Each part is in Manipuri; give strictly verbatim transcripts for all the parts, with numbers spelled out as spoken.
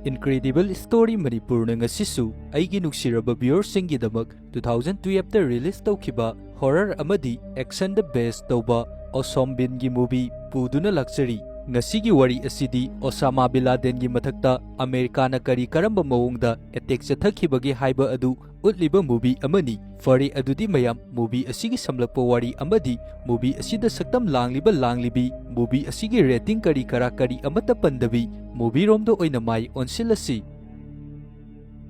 Incredible Story ꯃꯅꯤꯄꯨꯔꯅ ꯉꯁꯤꯁꯨ ꯑꯩꯒꯤ ꯅꯨꯡꯁꯤꯔꯕ viewerꯁꯤꯡꯒꯤꯗꯃꯛ two thousand twelveꯇ release ꯇꯧꯈꯤꯕ horror ꯑꯃꯗꯤ actionꯗ base ꯇꯧꯕ ꯑꯣꯁꯣꯝ ꯕꯤꯟꯒꯤ movie ꯄꯨꯗꯨꯅ ꯂꯥꯛꯆꯔꯤ꯫ ꯉꯁꯤꯒꯤ ꯋꯥꯔꯤ ꯑꯁꯤꯗꯤ ꯑꯣꯁꯥꯃꯥ ꯕꯤꯟ ꯂꯥꯗꯦꯟꯒꯤ ꯃꯊꯛꯇ ꯑꯃꯦꯔꯤꯀꯥꯅ ꯀꯔꯤ ꯀꯔꯝꯕ ꯃꯑꯣꯡꯗ attack ꯆꯠꯊꯈꯤꯕꯒꯦ ꯍꯥꯏꯕ ꯑꯗꯨ ꯎꯠꯂꯤꯕ movie ꯑꯃꯅꯤ꯫ ꯐꯔꯦ, ꯑꯗꯨꯗꯤ ꯃꯌꯥꯝ, movie ꯑꯁꯤꯒꯤ ꯁꯝꯂꯞꯄ ꯋꯥꯔꯤ ꯑꯃꯗꯤ movie ꯑꯁꯤꯗ ꯁꯛꯇꯝ ꯂꯥꯡꯂꯤꯕ ꯂꯥꯡꯂꯤꯕꯤ, movie ꯑꯁꯤꯒꯤ rating ꯀꯔꯤ ꯀꯔꯥ ꯀꯔꯤ ꯑꯃꯠꯇ ꯄꯟꯗꯕꯤ, movie ꯔꯣꯝꯗ ꯑꯣꯏꯅ ꯃꯥꯏ ꯑꯣꯟꯁꯤꯜꯂꯁꯤ꯫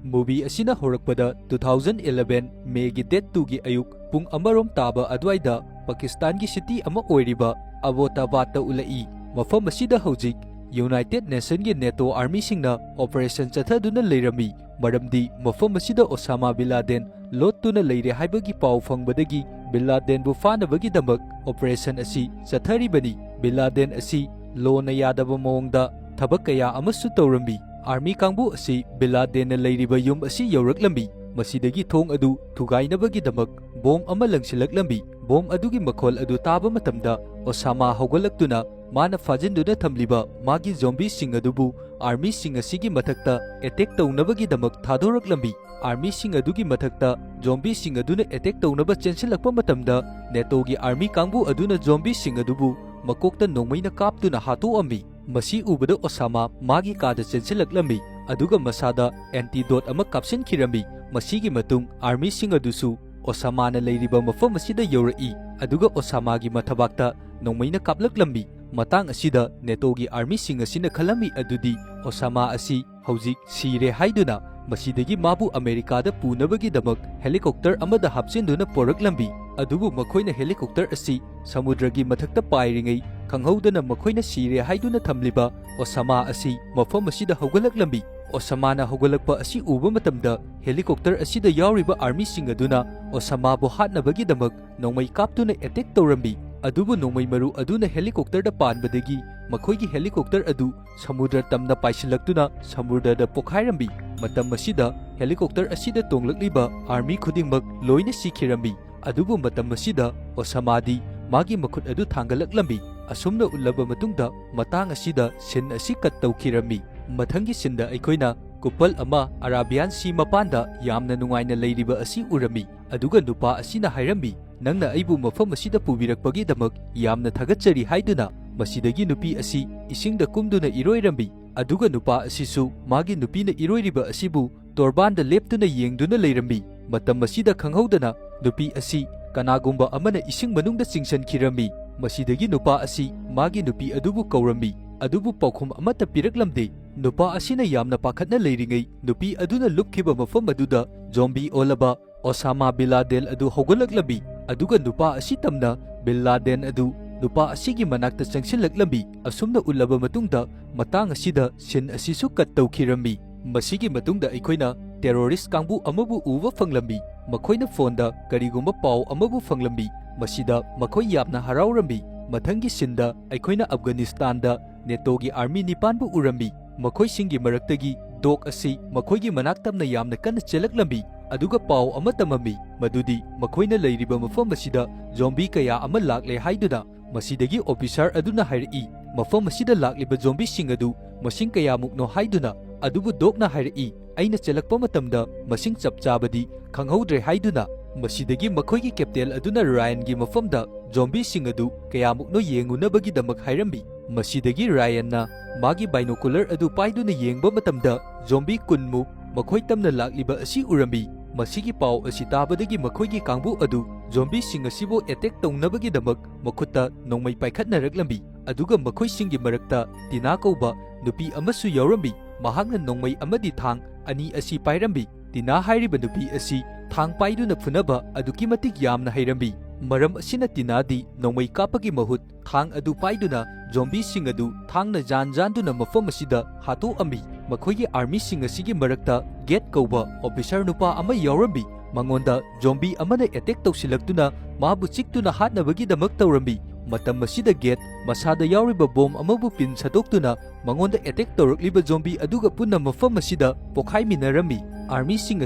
Movie ꯑꯁꯤꯅ ꯍꯧꯔꯛꯄꯗ two thousand eleven Mayꯒꯤ date twoꯒꯤ ꯑꯌꯨꯛ ꯄꯨꯡ ꯑꯃꯔꯣꯝ ꯇꯥꯕ ꯑꯗꯨꯋꯥꯏꯗ ꯄꯥꯀꯤꯁꯇꯥꯟꯒꯤ city ꯑꯃ ꯑꯣꯏꯔꯤꯕ ꯑꯕꯣꯇꯥꯕꯥꯗꯇ ꯎꯠꯂꯛꯏ꯫ ꯃꯐꯝ ꯑꯁꯤꯗ ꯍꯧꯖꯤꯛ United Nationꯒꯤ NATO armyꯁꯤꯡꯅ operation ꯆꯠꯊꯗꯨꯅ ꯂꯩꯔꯝꯃꯤ, ꯃꯔꯝꯗꯤ ꯃꯐꯝ ꯑꯁꯤꯗ ꯑꯣꯁꯥꯃꯥ ꯕꯤꯟ ꯂꯥꯗꯦꯟ ꯂꯣꯠꯇꯨꯅ ꯂꯩꯔꯦ ꯍꯥꯏꯕꯒꯤ ꯄꯥꯎ ꯐꯪꯕꯗꯒꯤ ꯕꯤꯟ ꯂꯥꯗꯦꯟꯕꯨ ꯐꯥꯅꯕꯒꯤꯗꯃꯛ operation ꯑꯁꯤ ꯆꯠꯊꯔꯤꯕꯅꯤ꯫ ꯕꯤꯟ ꯂꯥꯗꯦꯟ ꯑꯁꯤ ꯂꯣꯅ ꯌꯥꯗꯕ ꯃꯑꯣꯡꯗ ꯊꯕꯛ ꯀꯌꯥ ꯑꯃꯁꯨ ꯇꯧꯔꯝꯃꯤ꯫ Army ꯀꯥꯡꯕꯨ ꯑꯁꯤ ꯕꯤꯟ ꯂꯥꯗꯦꯟꯅ ꯂꯩꯔꯤꯕ ꯌꯨꯝ ꯑꯁꯤ ꯌꯧꯔꯛꯂꯝꯃꯤ꯫ ꯃꯁꯤꯗꯒꯤ ꯊꯣꯡ ꯑꯗꯨ ꯊꯨꯒꯥꯏꯅꯕꯒꯤꯗꯃꯛ bomb ꯑꯃ ꯂꯪꯁꯤꯜꯂꯛꯂꯝꯃꯤ꯫ Bomb ꯑꯗꯨꯒꯤ ꯃꯈꯣꯜ ꯑꯗꯨ ꯇꯥꯕ ꯃꯇꯝꯗ ꯑꯣꯁꯥꯃꯥ ꯍꯧꯒꯠꯂꯛꯇꯨꯅ ꯃꯥꯅ ꯐꯥꯖꯤꯟꯗꯨꯅ ꯊꯝꯂꯤꯕ ꯃꯥꯒꯤ zombieꯁꯤꯡ ꯑꯗꯨꯕꯨ armyꯁꯤꯡ ꯑꯁꯤꯒꯤ ꯃꯊꯛꯇ attack ꯇꯧꯅꯕꯒꯤꯗꯃꯛ ꯊꯥꯗꯣꯔꯛꯂꯝꯃꯤ꯫ Armyꯁꯤꯡ ꯑꯗꯨꯒꯤ ꯃꯊꯛꯇ zombieꯁꯤꯡ ꯑꯗꯨꯅ attack ꯇꯧꯅꯕ ꯆꯦꯟꯁꯤꯜꯂꯛꯄ ꯃꯇꯝꯗ NATOꯒꯤ army ꯀꯥꯡꯕꯨ ꯑꯗꯨꯅ zombieꯁꯤꯡ ꯑꯗꯨꯕꯨ ꯃꯀꯣꯛꯇ ꯅꯣꯡꯃꯩꯅ ꯀꯥꯞꯇꯨꯅ ꯍꯥꯠꯇꯣꯛꯑꯝꯃꯤ꯫ ꯃꯁꯤ ꯎꯕꯗ ꯑꯣꯁꯥꯃꯥ ꯃꯥꯒꯤ ꯀꯥꯗ ꯆꯦꯟꯁꯤꯜꯂꯛꯂꯝꯃꯤ, ꯑꯗꯨꯒ ꯃꯁꯥꯗ antidote ꯑꯃ ꯀꯥꯞꯁꯤꯟꯈꯤꯔꯝꯃꯤ꯫ ꯃꯁꯤꯒꯤ ꯃꯇꯨꯡ armyꯁꯤꯡ ꯑꯗꯨꯁꯨ ꯑꯣꯁꯥꯃꯥꯅ ꯂꯩꯔꯤꯕ ꯃꯐꯝ ꯑꯁꯤꯗ ꯌꯧꯔꯛꯏ, ꯑꯗꯨꯒ ꯑꯣꯁꯥꯃꯥꯒꯤ ꯃꯊꯕꯥꯛꯇ ꯅꯣꯡꯃꯩꯅ ꯀꯥꯞꯂꯛꯂꯝꯃꯤ꯫ ꯃꯇꯥꯡ ꯑꯁꯤꯗ NATOꯒꯤ armyꯁꯤꯡ ꯑꯁꯤꯅ ꯈꯜꯂꯝꯃꯤ ꯑꯗꯨꯗꯤ ꯑꯣꯁꯥꯃꯥ ꯑꯁꯤ ꯍꯧꯖꯤꯛ ꯁꯤꯔꯦ ꯍꯥꯏꯗꯨꯅ ꯃꯁꯤꯗꯒꯤ ꯃꯥꯕꯨ ꯑꯃꯦꯔꯤꯀꯥꯗ ꯄꯨꯅꯕꯒꯤꯗꯃꯛ helicopter ꯑꯃꯗ ꯍꯥꯞꯆꯤꯟꯗꯨꯅ ꯄꯣꯔꯛꯂꯝꯃꯤ꯫ ꯑꯗꯨꯕꯨ ꯃꯈꯣꯏꯅ helicopter ꯑꯁꯤ ꯁꯃꯨꯗ꯭ꯔꯒꯤ ꯃꯊꯛꯇ ꯄꯥꯏꯔꯤꯉꯩ ꯈꯪꯍꯧꯗꯅ ꯃꯈꯣꯏꯅ ꯁꯤꯔꯦ ꯍꯥꯏꯗꯨꯅ ꯊꯝꯂꯤꯕ ꯑꯣꯁꯥꯃꯥ ꯑꯁꯤ ꯃꯐꯝ ꯑꯁꯤꯗ ꯍꯧꯒꯠꯂꯛꯂꯝꯃꯤ꯫ ꯑꯣꯁꯥꯃꯥꯅ ꯍꯧꯒꯠꯂꯛꯄ ꯑꯁꯤ ꯎꯕ ꯃꯇꯝꯗ helicopter ꯑꯁꯤꯗ ꯌꯥꯎꯔꯤꯕ armyꯁꯤꯡ ꯑꯗꯨꯅ ꯑꯣꯁꯥꯃꯥꯕꯨ ꯍꯥꯠꯅꯕꯒꯤꯗꯃꯛ ꯅꯣꯡꯃꯩ ꯀꯥꯞꯇꯨꯅ attack ꯇꯧꯔꯝꯃꯤ꯫ ꯑꯗꯨꯕꯨ ꯅꯣꯡꯃꯩ ꯃꯔꯨ ꯑꯗꯨꯅ helicopterꯗ ꯄꯥꯟꯕꯗꯒꯤ ꯃꯈꯣꯏꯒꯤ helicopter ꯑꯗꯨ ꯁꯃꯨꯗ꯭ꯔ ꯇꯝꯅ ꯄꯥꯏꯁꯤꯜꯂꯛꯇꯨꯅ ꯁꯃꯨꯗ꯭ꯔꯗ ꯄꯣꯈꯥꯏꯔꯝꯃꯤ꯫ ꯃꯇꯝ ꯑꯁꯤꯗ helicopter ꯑꯁꯤꯗ ꯇꯣꯡꯂꯛꯂꯤꯕ army ꯈꯨꯗꯤꯡꯃꯛ ꯂꯣꯏꯅ ꯁꯤꯈꯤꯔꯝꯃꯤ꯫ ꯑꯗꯨꯕꯨ ꯃꯇꯝ ꯑꯁꯤꯗ ꯑꯣꯁꯥꯃꯥꯗꯤ ꯃꯥꯒꯤ ꯃꯈꯨꯠ ꯑꯗꯨ ꯊꯥꯡꯒꯠꯂꯛꯂꯝꯃꯤ꯫ ꯑꯁꯨꯝꯅ ꯎꯠꯂꯕ ꯃꯇꯨꯡꯗ ꯃꯇꯥꯡ ꯑꯁꯤꯗ scene ꯑꯁꯤ cut ꯇꯧꯈꯤꯔꯝꯃꯤ꯫ ꯃꯊꯪꯒꯤ ꯁꯤꯟꯗ ꯑꯩꯈꯣꯏꯅ ꯀꯨꯄꯜ ꯑꯃ ꯑꯔꯥꯕꯤꯌꯥꯟ ꯁꯤ ꯃꯄꯥꯟꯗ ꯌꯥꯝꯅ ꯅꯨꯡꯉꯥꯏꯅ ꯂꯩꯔꯤꯕ ꯑꯁꯤ ꯎꯔꯝꯃꯤ, ꯑꯗꯨꯒ ꯅꯨꯄꯥ ꯑꯁꯤꯅ ꯍꯥꯏꯔꯝꯃꯤ, "ꯅꯪꯅ ꯑꯩꯕꯨ ꯃꯐꯝ ꯑꯁꯤꯗ ꯄꯨꯕꯤꯔꯛꯄꯒꯤꯗꯃꯛ ꯌꯥꯝꯅ ꯊꯥꯒꯠꯆꯔꯤ" ꯍꯥꯏꯗꯨꯅ꯫ ꯃꯁꯤꯗꯒꯤ ꯅꯨꯄꯤ ꯑꯁꯤ ꯏꯁꯤꯡꯗ ꯀꯨꯝꯗꯨꯅ ꯏꯔꯣꯏꯔꯝꯃꯤ, ꯑꯗꯨꯒ ꯅꯨꯄꯥ ꯑꯁꯤꯁꯨ ꯃꯥꯒꯤ ꯅꯨꯄꯤꯅ ꯏꯔꯣꯏꯔꯤꯕ ꯑꯁꯤꯕꯨ ꯇꯣꯔꯕꯥꯟꯗ ꯂꯦꯞꯇꯨꯅ ꯌꯦꯡꯗꯨꯅ ꯂꯩꯔꯝꯃꯤ꯫ ꯃꯇꯝ ꯑꯁꯤꯗ ꯈꯪꯍꯧꯗꯅ ꯅꯨꯄꯤ ꯑꯁꯤ ꯀꯅꯥꯒꯨꯝꯕ ꯑꯃꯅ ꯏꯁꯤꯡ ꯃꯅꯨꯡꯗ ꯆꯤꯡꯁꯤꯟꯈꯤꯔꯝꯃꯤ꯫ ꯃꯁꯤꯗꯒꯤ ꯅꯨꯄꯥ ꯑꯁꯤ ꯃꯥꯒꯤ ꯅꯨꯄꯤ ꯑꯗꯨꯕꯨ ꯀꯧꯔꯝꯃꯤ, ꯑꯗꯨꯕꯨ ꯄꯥꯎꯈꯨꯝ ꯑꯃꯠꯇ ꯄꯤꯔꯛꯂꯝꯗꯦ꯫ ꯅꯨꯄꯥ ꯑꯁꯤꯅ ꯌꯥꯝꯅ ꯄꯥꯈꯠꯅ ꯂꯩꯔꯤꯉꯩ, ꯅꯨꯄꯤ ꯑꯗꯨꯅ ꯂꯨꯞꯈꯤꯕ ꯃꯐꯝ ꯑꯗꯨꯗ ꯖꯣꯝꯕꯤ ꯑꯣꯜꯂꯕ ꯑꯣꯁꯥꯃꯥ ꯕꯤꯟ ꯂꯥꯗꯦꯟ ꯑꯗꯨ ꯍꯧꯒꯠꯂꯛꯂꯝꯃꯤ, ꯑꯗꯨꯒ ꯅꯨꯄꯥ ꯑꯁꯤ ꯇꯝꯅ ꯕꯤꯟ ꯂꯥꯗꯦꯟ ꯑꯗꯨ ꯅꯨꯄꯥ ꯑꯁꯤꯒꯤ ꯃꯅꯥꯛꯇ ꯆꯪꯁꯤꯜꯂꯛꯂꯝꯃꯤ꯫ ꯑꯁꯨꯝꯅ ꯎꯠꯂꯕ ꯃꯇꯨꯡꯗ, ꯃꯇꯥꯡ ꯑꯁꯤꯗ ꯁꯤꯟ ꯑꯁꯤꯁꯨ ꯀꯠ ꯇꯧꯈꯤꯔꯝꯃꯤ꯫ ꯃꯁꯤꯒꯤ ꯃꯇꯨꯡꯗ ꯑꯩꯈꯣꯏꯅ ꯇꯦꯔꯣꯔꯤꯁ ꯀꯥꯡꯕꯨ ꯑꯃꯕꯨ ꯎꯕ ꯐꯪꯂꯝꯃꯤ꯫ ꯃꯈꯣꯏꯅ ꯐꯣꯟꯗ ꯀꯔꯤꯒꯨꯝꯕ ꯄꯥꯎ ꯑꯃꯕꯨ ꯐꯪꯂꯝꯃꯤ꯫ ꯃꯁꯤꯗ ꯃꯈꯣꯏ ꯌꯥꯝꯅ ꯍꯔꯥꯎꯔꯝꯃꯤ꯫ ꯃꯊꯪꯒꯤ ꯁꯤꯟꯗ ꯑꯩꯈꯣꯏꯅ ꯑꯐꯒꯥꯅꯤꯁꯇꯥꯟꯗ ꯅꯦꯇꯣꯒꯤ ꯑꯥꯔꯃꯤ ꯅꯤꯄꯥꯟꯕꯨ ꯎꯔꯝꯃꯤ꯫ ꯃꯈꯣꯏꯁꯤꯡꯒꯤ ꯃꯔꯛꯇꯒꯤ ꯗꯣꯛ ꯑꯁꯤ ꯃꯈꯣꯏꯒꯤ ꯃꯅꯥꯛ ꯇꯝꯅ ꯌꯥꯝꯅ ꯀꯟꯅ ꯆꯦꯜꯂꯛꯂꯝꯃꯤ, ꯑꯗꯨꯒ ꯄꯥꯎ ꯑꯃ ꯇꯝꯃꯝꯃꯤ, ꯃꯗꯨꯗꯤ ꯃꯈꯣꯏꯅ ꯂꯩꯔꯤꯕ ꯃꯐꯝ ꯑꯁꯤꯗ ꯖꯣꯝꯕꯤ ꯀꯌꯥ ꯑꯃ ꯂꯥꯛꯂꯦ ꯍꯥꯏꯗꯨꯅ꯫ ꯃꯁꯤꯗꯒꯤ ꯑꯣꯐꯤꯁꯥꯔ ꯑꯗꯨꯅ ꯍꯥꯏꯔꯛꯏ, "ꯃꯐꯝ ꯑꯁꯤꯗ ꯂꯥꯛꯂꯤꯕ ꯖꯣꯝꯕꯤꯁꯤꯡ ꯑꯗꯨ ꯃꯁꯤꯡ ꯀꯌꯥꯃꯨꯛꯅꯣ?" ꯍꯥꯏꯗꯨꯅ꯫ ꯑꯗꯨꯕꯨ ꯗꯣꯛꯅ ꯍꯥꯏꯔꯛꯏ, "ꯑꯩꯅ ꯆꯦꯜꯂꯛꯄ ꯃꯇꯝꯗ ꯃꯁꯤꯡ ꯆꯞ ꯆꯥꯕꯗꯤ ꯈꯪꯍꯧꯗ꯭ꯔꯦ" ꯍꯥꯏꯗꯨꯅ꯫ ꯃꯁꯤꯗꯒꯤ ꯃꯈꯣꯏꯒꯤ ꯀꯦꯞꯇꯦꯟ ꯑꯗꯨꯅ ꯔꯥꯌꯟꯒꯤ ꯃꯐꯝꯗ ꯖꯣꯝꯕꯤꯁꯤꯡ ꯑꯗꯨ ꯀꯌꯥꯃꯨꯛꯅꯣ ꯌꯦꯡꯉꯨꯅꯕꯒꯤꯗꯃꯛ ꯍꯥꯏꯔꯝꯃꯤ꯫ ꯃꯁꯤꯗꯒꯤ ꯔꯥꯌꯟꯅ ꯃꯥꯒꯤ ꯕꯥꯏꯅꯣꯀꯨꯂꯔ ꯑꯗꯨ ꯄꯥꯏꯗꯨꯅ ꯌꯦꯡꯕ ꯃꯇꯝꯗ ꯖꯣꯝꯕꯤ ꯀꯨꯟꯃꯨꯛ ꯃꯈꯣꯏ ꯇꯝꯅ ꯂꯥꯛꯂꯤꯕ ꯑꯁꯤ ꯎꯔꯝꯃꯤ꯫ ꯃꯁꯤꯒꯤ ꯄꯥꯎ ꯑꯁꯤ ꯇꯥꯕꯗꯒꯤ ꯃꯈꯣꯏꯒꯤ ꯀꯥꯡꯕꯨ ꯑꯗꯨ ꯖꯣꯝꯕꯤꯁꯤꯡ ꯑꯁꯤꯕꯨ ꯑꯦꯇꯦꯛ ꯇꯧꯅꯕꯒꯤꯗꯃꯛ ꯃꯈꯨꯠꯇ ꯅꯣꯡꯃꯩ ꯄꯥꯏꯈꯠꯅꯔꯛꯂꯝꯃꯤ, ꯑꯗꯨꯒ ꯃꯈꯣꯏꯁꯤꯡꯒꯤ ꯃꯔꯛꯇ ꯇꯤꯅꯥ ꯀꯧꯕ ꯅꯨꯄꯤ ꯑꯃꯁꯨ ꯌꯥꯎꯔꯝꯃꯤ꯫ ꯃꯍꯥꯛꯅ ꯅꯣꯡꯃꯩ ꯑꯃꯗꯤ ꯊꯥꯡ ꯑꯅꯤ ꯑꯁꯤ ꯄꯥꯏꯔꯝꯃꯤ꯫ ꯇꯤꯅꯥ ꯍꯥꯏꯔꯤꯕ ꯅꯨꯄꯤ ꯑꯁꯤ ꯊꯥꯡ ꯄꯥꯏꯗꯨꯅ ꯐꯨꯅꯕ ꯑꯗꯨꯛꯀꯤ ꯃꯇꯤꯛ ꯌꯥꯝꯅ ꯍꯩꯔꯝꯃꯤ꯫ ꯃꯔꯝ ꯑꯁꯤꯅ ꯇꯤꯅꯥꯗꯤ ꯅꯣꯡꯃꯩ ꯀꯥꯞꯄꯒꯤ ꯃꯍꯨꯠ ꯊꯥꯡ ꯑꯗꯨ ꯄꯥꯏꯗꯨꯅ ꯖꯣꯝꯕꯤꯁꯤꯡ ꯑꯗꯨ ꯊꯥꯡꯅ ꯖꯥꯟ ꯖꯥꯟꯗꯨꯅ ꯃꯐꯝ ꯑꯁꯤꯗ ꯍꯥꯠꯇꯣꯛꯑꯝꯃꯤ꯫ ꯃꯈꯣꯏꯒꯤ ꯑꯥꯔꯃꯤꯁꯤꯡ ꯑꯁꯤꯒꯤ ꯃꯔꯛꯇ ꯒꯦꯠ ꯀꯧꯕ ꯑꯣꯐꯤꯁꯥꯔ ꯅꯨꯄꯥ ꯑꯃ ꯌꯥꯎꯔꯝꯃꯤ꯫ ꯃꯉꯣꯟꯗ ꯖꯣꯝꯕꯤ ꯑꯃꯅ ꯑꯦꯇꯦꯛ ꯇꯧꯁꯤꯜꯂꯛꯇꯨꯅ ꯃꯥꯕꯨ ꯆꯤꯛꯇꯨꯅ ꯍꯥꯠꯅꯕꯒꯤꯗꯃꯛ ꯇꯧꯔꯝꯃꯤ꯫ ꯃꯇꯝ ꯑꯁꯤꯗ ꯒꯦꯠ ꯃꯁꯥꯗ ꯌꯥꯎꯔꯤꯕ ꯕꯣꯝ ꯑꯃꯕꯨ ꯄꯤꯟ ꯁꯠꯇꯣꯛꯇꯨꯅ ꯃꯉꯣꯟꯗ ꯑꯦꯇꯦꯛ ꯇꯧꯔꯛꯂꯤꯕ ꯖꯣꯝꯕꯤ ꯑꯗꯨꯒ ꯄꯨꯟꯅ ꯃꯐꯝ ꯑꯁꯤꯗ ꯄꯣꯈꯥꯏꯃꯤꯟꯅꯔꯝꯃꯤ꯫ ꯑꯥꯔꯃꯤꯁꯤꯡ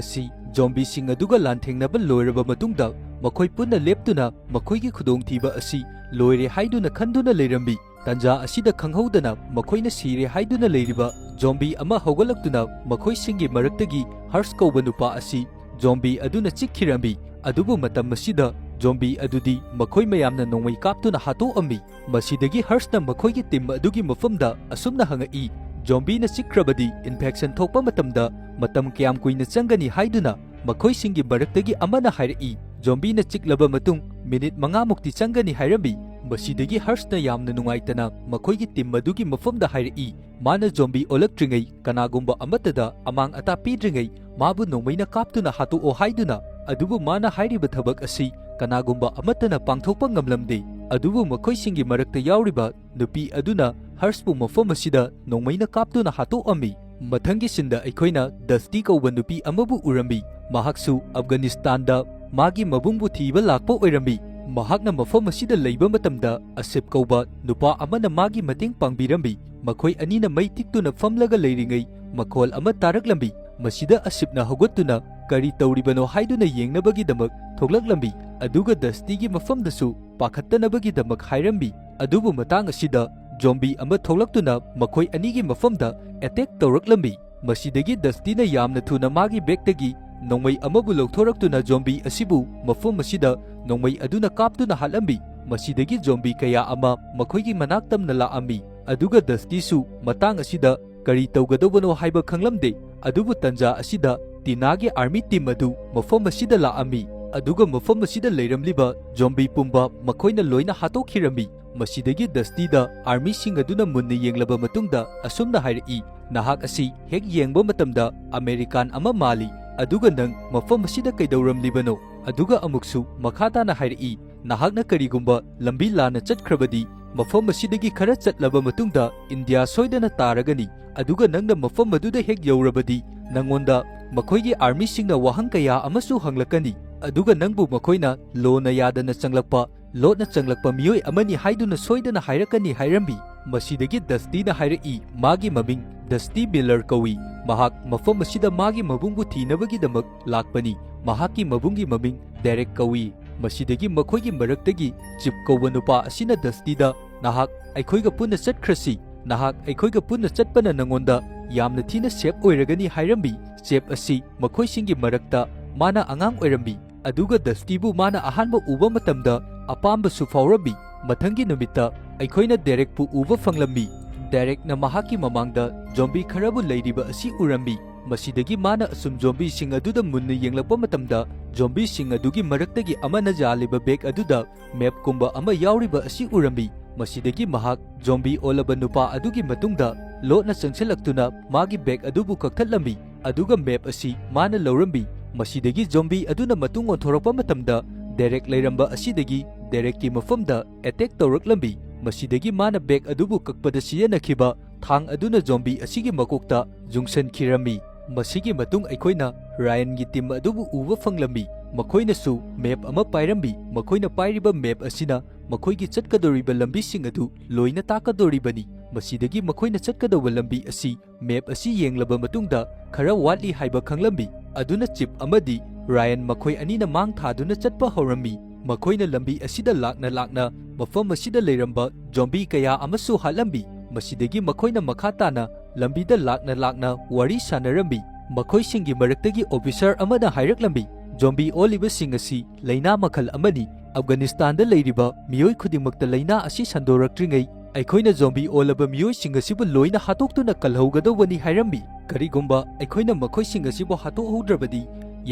ꯑꯁꯤ ꯖꯣꯝꯕꯤꯁꯤꯡ ꯑꯗꯨꯒ ꯂꯥꯟꯊꯦꯡꯅꯕ ꯂꯣꯏꯔꯕ ꯃꯇꯨꯡꯗ, ꯃꯈꯣꯏ ꯄꯨꯟꯅ ꯂꯦꯞꯇꯨꯅ ꯃꯈꯣꯏꯒꯤ ꯈꯨꯗꯣꯡꯊꯤꯕ ꯑꯁꯤ ꯂꯣꯏꯔꯦ ꯍꯥꯏꯗꯨꯅ ꯈꯟꯗꯨꯅ ꯂꯩꯔꯝꯃꯤ꯫ ꯇꯥꯟꯖꯥ ꯑꯁꯤꯗ ꯈꯪꯍꯧꯗꯅ ꯃꯈꯣꯏꯅ ꯁꯤꯔꯦ ꯍꯥꯏꯗꯨꯅ ꯂꯩꯔꯤꯕ ꯖꯣꯝꯕꯤ ꯑꯃ ꯍꯧꯒꯠꯂꯛꯇꯨꯅ ꯃꯈꯣꯏꯁꯤꯡꯒꯤ ꯃꯔꯛꯇꯒꯤ ꯍꯔꯁ ꯀꯧꯕ ꯅꯨꯄꯥ ꯑꯁꯤ ꯖꯣꯝꯕꯤ ꯑꯗꯨꯅ ꯆꯤꯛꯈꯤꯔꯝꯃꯤ꯫ ꯑꯗꯨꯕꯨ ꯃꯇꯝ ꯑꯁꯤꯗ ꯖꯣꯝꯕꯤ ꯑꯗꯨꯗꯤ ꯃꯈꯣꯏ ꯃꯌꯥꯝꯅ ꯅꯣꯡꯃꯩ ꯀꯥꯞꯇꯨꯅ ꯍꯥꯠꯇꯣꯛꯑꯝꯃꯤ꯫ ꯃꯁꯤꯗꯒꯤ ꯍꯔꯁꯅ ꯃꯈꯣꯏꯒꯤ ꯇꯤꯝ ꯑꯗꯨꯒꯤ ꯃꯐꯝꯗ ꯑꯁꯨꯝꯅ ꯍꯪꯉꯛꯏ, "ꯖꯣꯝꯕꯤꯅ ꯆꯤꯛꯈ꯭ꯔꯕꯗꯤ ꯏꯟꯐꯦꯛꯁꯟ ꯊꯣꯛꯄ ꯃꯇꯝꯗ ꯃꯇꯝ ꯀꯌꯥꯝ ꯀꯨꯏꯅ ꯆꯪꯒꯅꯤ?" ꯍꯥꯏꯗꯨꯅ꯫ ꯃꯈꯣꯏꯁꯤꯡꯒꯤ ꯃꯔꯛꯇꯒꯤ ꯑꯃꯅ ꯍꯥꯏꯔꯛꯏ, "ꯖꯣꯝꯕꯤꯅ ꯆꯤꯛꯂꯕ ꯃꯇꯨꯡ ꯃꯤꯅꯤꯠ ꯃꯉꯥꯃꯨꯛꯇꯤ ꯆꯪꯒꯅꯤ" ꯍꯥꯏꯔꯝꯃꯤ꯫ ꯃꯁꯤꯗꯒꯤ ꯍꯔꯁꯅ ꯌꯥꯝꯅ ꯅꯨꯡꯉꯥꯏꯇꯅ ꯃꯈꯣꯏꯒꯤ ꯇꯤꯝ ꯑꯗꯨꯒꯤ ꯃꯐꯝꯗ ꯍꯥꯏꯔꯛꯏ, ꯃꯥꯅ ꯖꯣꯝꯕꯤ ꯑꯣꯜꯂꯛꯇ꯭ꯔꯤꯉꯩ ꯀꯅꯥꯒꯨꯝꯕ ꯑꯃꯠꯇꯗ ꯑꯃꯥꯡ ꯑꯇꯥ ꯄꯤꯗ꯭ꯔꯤꯉꯩ ꯃꯥꯕꯨ ꯅꯣꯡꯃꯩꯅ ꯀꯥꯞꯇꯨꯅ ꯍꯥꯠꯇꯣꯛꯑꯣ ꯍꯥꯏꯗꯨꯅ꯫ ꯑꯗꯨꯕꯨ ꯃꯥꯅ ꯍꯥꯏꯔꯤꯕ ꯊꯕꯛ ꯑꯁꯤ ꯀꯅꯥꯒꯨꯝꯕ ꯑꯃꯠꯇꯅ ꯄꯥꯡꯊꯣꯛꯄ ꯉꯝꯂꯝꯗꯦ꯫ ꯑꯗꯨꯕꯨ ꯃꯈꯣꯏꯁꯤꯡꯒꯤ ꯃꯔꯛꯇ ꯌꯥꯎꯔꯤꯕ ꯅꯨꯄꯤ ꯑꯗꯨꯅ ꯍꯔꯁꯄꯨ ꯃꯐꯝ ꯑꯁꯤꯗ ꯅꯣꯡꯃꯩꯅ ꯀꯥꯞꯇꯨꯅ ꯍꯥꯠꯇꯣꯛꯑꯝꯃꯤ꯫ ꯃꯊꯪꯒꯤ ꯁꯤꯟꯗ ꯑꯩꯈꯣꯏꯅ ꯗꯁꯇꯤ ꯀꯧꯕ ꯅꯨꯄꯤ ꯑꯃꯕꯨ ꯎꯔꯝꯃꯤ꯫ ꯃꯍꯥꯛꯁꯨ ꯑꯐꯒꯥꯅꯤꯁꯇꯥꯟꯗ ꯃꯥꯒꯤ ꯃꯕꯨꯡꯕꯨ ꯊꯤꯕ ꯂꯥꯛꯄ ꯑꯣꯏꯔꯝꯃꯤ꯫ ꯃꯍꯥꯛꯅ ꯃꯐꯝ ꯑꯁꯤꯗ ꯂꯩꯕ ꯃꯇꯝꯗ ꯑꯁꯤꯞ ꯀꯧꯕ ꯅꯨꯄꯥ ꯑꯃꯅ ꯃꯥꯒꯤ ꯃꯇꯦꯡ ꯄꯥꯡꯕꯤꯔꯝꯃꯤ꯫ ꯃꯈꯣꯏ ꯑꯅꯤꯅ ꯃꯩ ꯇꯤꯛꯇꯨꯅ ꯐꯝꯂꯒ ꯂꯩꯔꯤꯉꯩ ꯃꯈꯣꯜ ꯑꯃ ꯇꯥꯔꯛꯂꯝꯃꯤ꯫ ꯃꯁꯤꯗ ꯑꯁꯤꯞꯅ ꯍꯧꯒꯠꯇꯨꯅ ꯀꯔꯤ ꯇꯧꯔꯤꯕꯅꯣ ꯍꯥꯏꯗꯨꯅ ꯌꯦꯡꯅꯕꯒꯤꯗꯃꯛ ꯊꯣꯛꯂꯛꯂꯝꯃꯤ꯫ ꯑꯗꯨꯒ ꯗꯁꯇꯤꯒꯤ ꯃꯐꯝꯗꯁꯨ ꯄꯥꯈꯠꯇꯅꯕꯒꯤꯗꯃꯛ ꯍꯥꯏꯔꯝꯃꯤ꯫ ꯑꯗꯨꯕꯨ ꯃꯇꯥꯡ ꯑꯁꯤꯗ ꯖꯣꯝꯕꯤ ꯑꯃ ꯊꯣꯛꯂꯛꯇꯨꯅ ꯃꯈꯣꯏ ꯑꯅꯤꯒꯤ ꯃꯐꯝꯗ ꯑꯦꯇꯦꯛ ꯇꯧꯔꯛꯂꯝꯃꯤ꯫ ꯃꯁꯤꯗꯒꯤ ꯗꯁꯇꯤꯅ ꯌꯥꯝꯅ ꯊꯨꯅ ꯃꯥꯒꯤ ꯕꯦꯒꯇꯒꯤ ꯅꯣꯡꯃꯩ ꯑꯃꯕꯨ ꯂꯧꯊꯣꯔꯛꯇꯨꯅ ꯖꯣꯝꯕꯤ ꯑꯁꯤꯕꯨ ꯃꯐꯝ ꯑꯁꯤꯗ ꯅꯣꯡꯃꯩ ꯑꯗꯨꯅ ꯀꯥꯞꯇꯨꯅ ꯍꯥꯠꯂꯝꯃꯤ꯫ ꯃꯁꯤꯗꯒꯤ ꯖꯣꯝꯕꯤ ꯀꯌꯥ ꯑꯃ ꯃꯈꯣꯏꯒꯤ ꯃꯅꯥꯛ ꯇꯝꯅ ꯂꯥꯛꯑꯝꯃꯤ꯫ ꯑꯗꯨꯒ ꯗꯁꯇꯤꯁꯨ ꯃꯇꯥꯡ ꯑꯁꯤꯗ ꯀꯔꯤ ꯇꯧꯒꯗꯧꯕꯅꯣ ꯍꯥꯏꯕ ꯈꯪꯂꯝꯗꯦ꯫ ꯑꯗꯨꯕꯨ ꯇꯟꯖꯥ ꯑꯁꯤꯗ ꯇꯤꯅꯥꯒꯤ ꯑꯥꯔꯃꯤ ꯇꯤꯝ ꯑꯗꯨ ꯃꯐꯝ ꯑꯁꯤꯗ ꯂꯥꯛꯑꯝꯃꯤ꯫ ꯑꯗꯨꯒ ꯃꯐꯝ ꯑꯁꯤꯗ ꯂꯩꯔꯝꯂꯤꯕ ꯖꯣꯝꯕꯤ ꯄꯨꯝꯕ ꯃꯈꯣꯏꯅ ꯂꯣꯏꯅ ꯍꯥꯠꯇꯣꯛꯈꯤꯔꯝꯃꯤ꯫ ꯃꯁꯤꯗꯒꯤ ꯗꯁꯇꯤꯗ ꯑꯥꯔꯃꯤꯁꯤꯡ ꯑꯗꯨꯅ ꯃꯨꯟꯅ ꯌꯦꯡꯂꯕ ꯃꯇꯨꯡꯗ ꯑꯁꯨꯝꯅ ꯍꯥꯏꯔꯛꯏ, "ꯅꯍꯥꯛ ꯑꯁꯤ ꯍꯦꯛ ꯌꯦꯡꯕ ꯃꯇꯝꯗ ꯑꯃꯦꯔꯤꯀꯥꯟ ꯑꯃ ꯃꯥꯜꯂꯤ, ꯑꯗꯨꯒ ꯅꯪ ꯃꯐꯝ ꯑꯁꯤꯗ ꯀꯩꯗꯧꯔꯝꯂꯤꯕꯅꯣ?" ꯑꯗꯨꯒ ꯑꯃꯨꯛꯁꯨ ꯃꯈꯥ ꯇꯥꯅ ꯍꯥꯏꯔꯛꯏ, "ꯅꯍꯥꯛꯅ ꯀꯔꯤꯒꯨꯝꯕ ꯂꯝꯕꯤ ꯂꯥꯟꯅ ꯆꯠꯈ꯭ꯔꯕꯗꯤ ꯃꯐꯝ ꯑꯁꯤꯗꯒꯤ ꯈꯔ ꯆꯠꯂꯕ ꯃꯇꯨꯡꯗ ꯏꯟꯗꯤꯌꯥ ꯁꯣꯏꯗꯅ ꯇꯥꯔꯒꯅꯤ, ꯑꯗꯨꯒ ꯅꯪꯅ ꯃꯐꯝ ꯑꯗꯨꯗ ꯍꯦꯛ ꯌꯧꯔꯕꯗꯤ ꯅꯪꯉꯣꯟꯗ ꯃꯈꯣꯏꯒꯤ ꯑꯥꯔꯃꯤꯁꯤꯡꯅ ꯋꯥꯍꯪ ꯀꯌꯥ ꯑꯃꯁꯨ ꯍꯪꯂꯛꯀꯅꯤ, ꯑꯗꯨꯒ ꯅꯪꯕꯨ ꯃꯈꯣꯏꯅ ꯂꯣꯅ ꯌꯥꯗꯅ ꯆꯪꯂꯛꯄ, ꯂꯣꯠꯅ ꯆꯪꯂꯛꯄ ꯃꯤꯑꯣꯏ ꯑꯃꯅꯤ ꯍꯥꯏꯗꯨꯅ ꯁꯣꯏꯗꯅ ꯍꯥꯏꯔꯛꯀꯅꯤ" ꯍꯥꯏꯔꯝꯃꯤ꯫ ꯃꯁꯤꯗꯒꯤ ꯗꯁꯇꯤꯅ ꯍꯥꯏꯔꯛꯏ, "ꯃꯥꯒꯤ ꯃꯃꯤꯡ ꯗꯁꯇꯤ ꯃꯤꯂꯔ ꯀꯧꯏ꯫ ꯃꯍꯥꯛ ꯃꯐꯝ ꯑꯁꯤꯗ ꯃꯥꯒꯤ ꯃꯕꯨꯡꯕꯨ ꯊꯤꯅꯕꯒꯤꯗꯃꯛ ꯂꯥꯛꯄꯅꯤ꯫ ꯃꯍꯥꯛꯀꯤ ꯃꯕꯨꯡꯒꯤ ꯃꯃꯤꯡ ꯗꯦꯔꯦꯛ ꯀꯧꯏ꯫" ꯃꯁꯤꯗꯒꯤ ꯃꯈꯣꯏꯒꯤ ꯃꯔꯛꯇꯒꯤ ꯆꯤꯞ ꯀꯧꯕ ꯅꯨꯄꯥ ꯑꯁꯤꯅ ꯗꯁꯇꯤꯗ, "ꯅꯍꯥꯛ ꯑꯩꯈꯣꯏꯒ ꯄꯨꯟꯅ ꯆꯠꯈ꯭ꯔꯁꯤ꯫ ꯅꯍꯥꯛ ꯑꯩꯈꯣꯏꯒ ꯄꯨꯟꯅ ꯆꯠꯄꯅ ꯅꯉꯣꯟꯗ ꯌꯥꯝꯅ ꯊꯤꯅ ꯁꯦꯐ ꯑꯣꯏꯔꯒꯅꯤ ꯍꯥꯏꯔꯝꯃꯤ꯫ ꯁꯦꯐ ꯑꯁꯤ ꯃꯈꯣꯏꯁꯤꯡꯒꯤ ꯃꯔꯛꯇ ꯃꯥꯅ ꯑꯉꯥꯡ ꯑꯣꯏꯔꯝꯃꯤ, ꯑꯗꯨꯒ ꯗꯁꯇꯤꯕꯨ ꯃꯥꯅ ꯑꯍꯥꯟꯕ ꯎꯕ ꯃꯇꯝꯗ ꯑꯄꯥꯝꯕꯁꯨ ꯐꯥꯎꯔꯝꯃꯤ꯫ ꯃꯊꯪꯒꯤ ꯅꯨꯃꯤꯠꯇ ꯑꯩꯈꯣꯏꯅ ꯗꯦꯔꯦꯛꯄꯨ ꯎꯕ ꯐꯪꯂꯝꯃꯤ꯫ ꯗꯦꯔꯦꯛꯅ ꯃꯍꯥꯛꯀꯤ ꯃꯃꯥꯡꯗ ꯖꯣꯝꯕꯤ ꯈꯔꯕꯨ ꯂꯩꯔꯤꯕ ꯑꯁꯤ ꯎꯔꯝꯃꯤ꯫ ꯃꯁꯤꯗꯒꯤ ꯃꯥꯅ ꯑꯁꯨꯝ ꯖꯣꯝꯕꯤꯁꯤꯡ ꯑꯗꯨꯗ ꯃꯨꯟꯅ ꯌꯦꯡꯂꯛꯄ ꯃꯇꯝꯗ, ꯖꯣꯝꯕꯤꯁꯤꯡ ꯑꯗꯨꯒꯤ ꯃꯔꯛꯇꯒꯤ ꯑꯃꯅ ꯌꯥꯜꯂꯤꯕ ꯕꯦꯒ ꯑꯗꯨꯗ ꯃꯦꯞꯀꯨꯝꯕ ꯑꯃ ꯌꯥꯎꯔꯤꯕ ꯑꯁꯤ ꯎꯔꯝꯃꯤ꯫ ꯃꯁꯤꯗꯒꯤ ꯃꯍꯥꯛ ꯖꯣꯝꯕꯤ ꯑꯣꯜꯂꯕ ꯅꯨꯄꯥ ꯑꯗꯨꯒꯤ ꯃꯇꯨꯡꯗ ꯂꯣꯠꯅ ꯆꯪꯁꯤꯜꯂꯛꯇꯨꯅ ꯃꯥꯒꯤ ꯕꯦꯒ ꯑꯗꯨꯕꯨ ꯀꯛꯊꯠꯂꯝꯃꯤ, ꯑꯗꯨꯒ ꯃꯦꯞ ꯑꯁꯤ ꯃꯥꯅ ꯂꯧꯔꯝꯃꯤ꯫ ꯃꯁꯤꯗꯒꯤ ꯖꯣꯝꯕꯤ ꯑꯗꯨꯅ ꯃꯇꯨꯡ ꯑꯣꯟꯊꯣꯔꯛꯄ ꯃꯇꯝꯗ, ꯗꯦꯔꯦꯛ ꯂꯩꯔꯝꯕ ꯑꯁꯤꯗꯒꯤ ꯗꯦꯔꯦꯛꯀꯤ ꯃꯐꯝꯗ ꯑꯦꯇꯦꯛ ꯇꯧꯔꯛꯂꯝꯃꯤ꯫ ꯃꯁꯤꯗꯒꯤ ꯃꯥꯅ ꯕꯦꯒ ꯑꯗꯨꯕꯨ ꯀꯛꯄꯗ ꯁꯤꯖꯤꯟꯅꯈꯤꯕ ꯊꯥꯡ ꯑꯗꯨꯅ ꯖꯣꯝꯕꯤ ꯑꯁꯤꯒꯤ ꯃꯀꯣꯛꯇ ꯌꯨꯡꯁꯟꯈꯤꯔꯝꯃꯤ꯫ ꯃꯁꯤꯒꯤ ꯃꯇꯨꯡ ꯑꯩꯈꯣꯏꯅ ꯔꯥꯌꯟꯒꯤ ꯇꯤꯝ ꯑꯗꯨꯕꯨ ꯎꯕ ꯐꯪꯂꯝꯃꯤ꯫ ꯃꯈꯣꯏꯅꯁꯨ ꯃꯦꯞ ꯑꯃ ꯄꯥꯏꯔꯝꯃꯤ꯫ ꯃꯈꯣꯏꯅ ꯄꯥꯏꯔꯤꯕ ꯃꯦꯞ ꯑꯁꯤꯅ ꯃꯈꯣꯏꯒꯤ ꯆꯠꯀꯗꯧꯔꯤꯕ ꯂꯝꯕꯤꯁꯤꯡ ꯑꯗꯨ ꯂꯣꯏꯅ ꯇꯥꯛꯀꯗꯧꯔꯤꯕꯅꯤ꯫ ꯃꯁꯤꯗꯒꯤ ꯃꯈꯣꯏꯅ ꯆꯠꯀꯗꯧꯕ ꯂꯝꯕꯤ ꯑꯁꯤ ꯃꯦꯞ ꯑꯁꯤ ꯌꯦꯡꯂꯕ ꯃꯇꯨꯡꯗ ꯈꯔ ꯋꯥꯠꯂꯤ ꯍꯥꯏꯕ ꯈꯪꯂꯝꯃꯤ꯫ ꯑꯗꯨꯅ ꯆꯤꯞ ꯑꯃꯗꯤ ꯔꯥꯌꯟ ꯃꯈꯣꯏ ꯑꯅꯤꯅ ꯃꯥꯡ ꯊꯥꯗꯨꯅ ꯆꯠꯄ ꯍꯧꯔꯝꯃꯤ꯫ ꯃꯈꯣꯏꯅ ꯂꯝꯕꯤ ꯑꯁꯤꯗ ꯂꯥꯛꯅ ꯂꯥꯛꯅ ꯃꯐꯝ ꯑꯁꯤꯗ ꯂꯩꯔꯝꯕ ꯖꯣꯝꯕꯤ ꯀꯌꯥ ꯑꯃꯁꯨ ꯍꯥꯠꯂꯝꯃꯤ꯫ ꯃꯁꯤꯗꯒꯤ ꯃꯈꯣꯏꯅ ꯃꯈꯥ ꯇꯥꯅ ꯂꯝꯕꯤꯗ ꯂꯥꯛꯅ ꯂꯥꯛꯅ ꯋꯥꯔꯤ ꯁꯥꯟꯅꯔꯝꯃꯤ꯫ ꯃꯈꯣꯏꯁꯤꯡꯒꯤ ꯃꯔꯛꯇꯒꯤ ꯑꯣꯐꯤꯁꯔ ꯑꯃꯅ ꯍꯥꯏꯔꯛꯂꯝꯃꯤ, "ꯖꯣꯝꯕꯤ ꯑꯣꯜꯂꯤꯕꯁꯤꯡ ꯑꯁꯤ ꯂꯥꯏꯅꯥ ꯃꯈꯜ ꯑꯃꯅꯤ꯫ ꯑꯐꯒꯥꯅꯤꯁꯇꯥꯟꯗ ꯂꯩꯔꯤꯕ ꯃꯤꯑꯣꯏ ꯈꯨꯗꯤꯡꯃꯛꯇ ꯂꯥꯏꯅꯥ ꯑꯁꯤ ꯁꯟꯗꯣꯔꯛꯇ꯭ꯔꯤꯉꯩ ꯑꯩꯈꯣꯏꯅ ꯖꯣꯝꯕꯤ ꯑꯣꯜꯂꯕ ꯃꯤꯑꯣꯏꯁꯤꯡ ꯑꯁꯤꯕꯨ ꯂꯣꯏꯅ ꯍꯥꯠꯇꯣꯛꯇꯨꯅ ꯀꯜꯍꯧꯒꯗꯧꯕꯅꯤ" ꯍꯥꯏꯔꯝꯃꯤ꯫ "ꯀꯔꯤꯒꯨꯝꯕ ꯑꯩꯈꯣꯏꯅ ꯃꯈꯣꯏꯁꯤꯡ ꯑꯁꯤꯕꯨ ꯍꯥꯠꯇꯣꯛꯍꯧꯗ꯭ꯔꯕꯗꯤ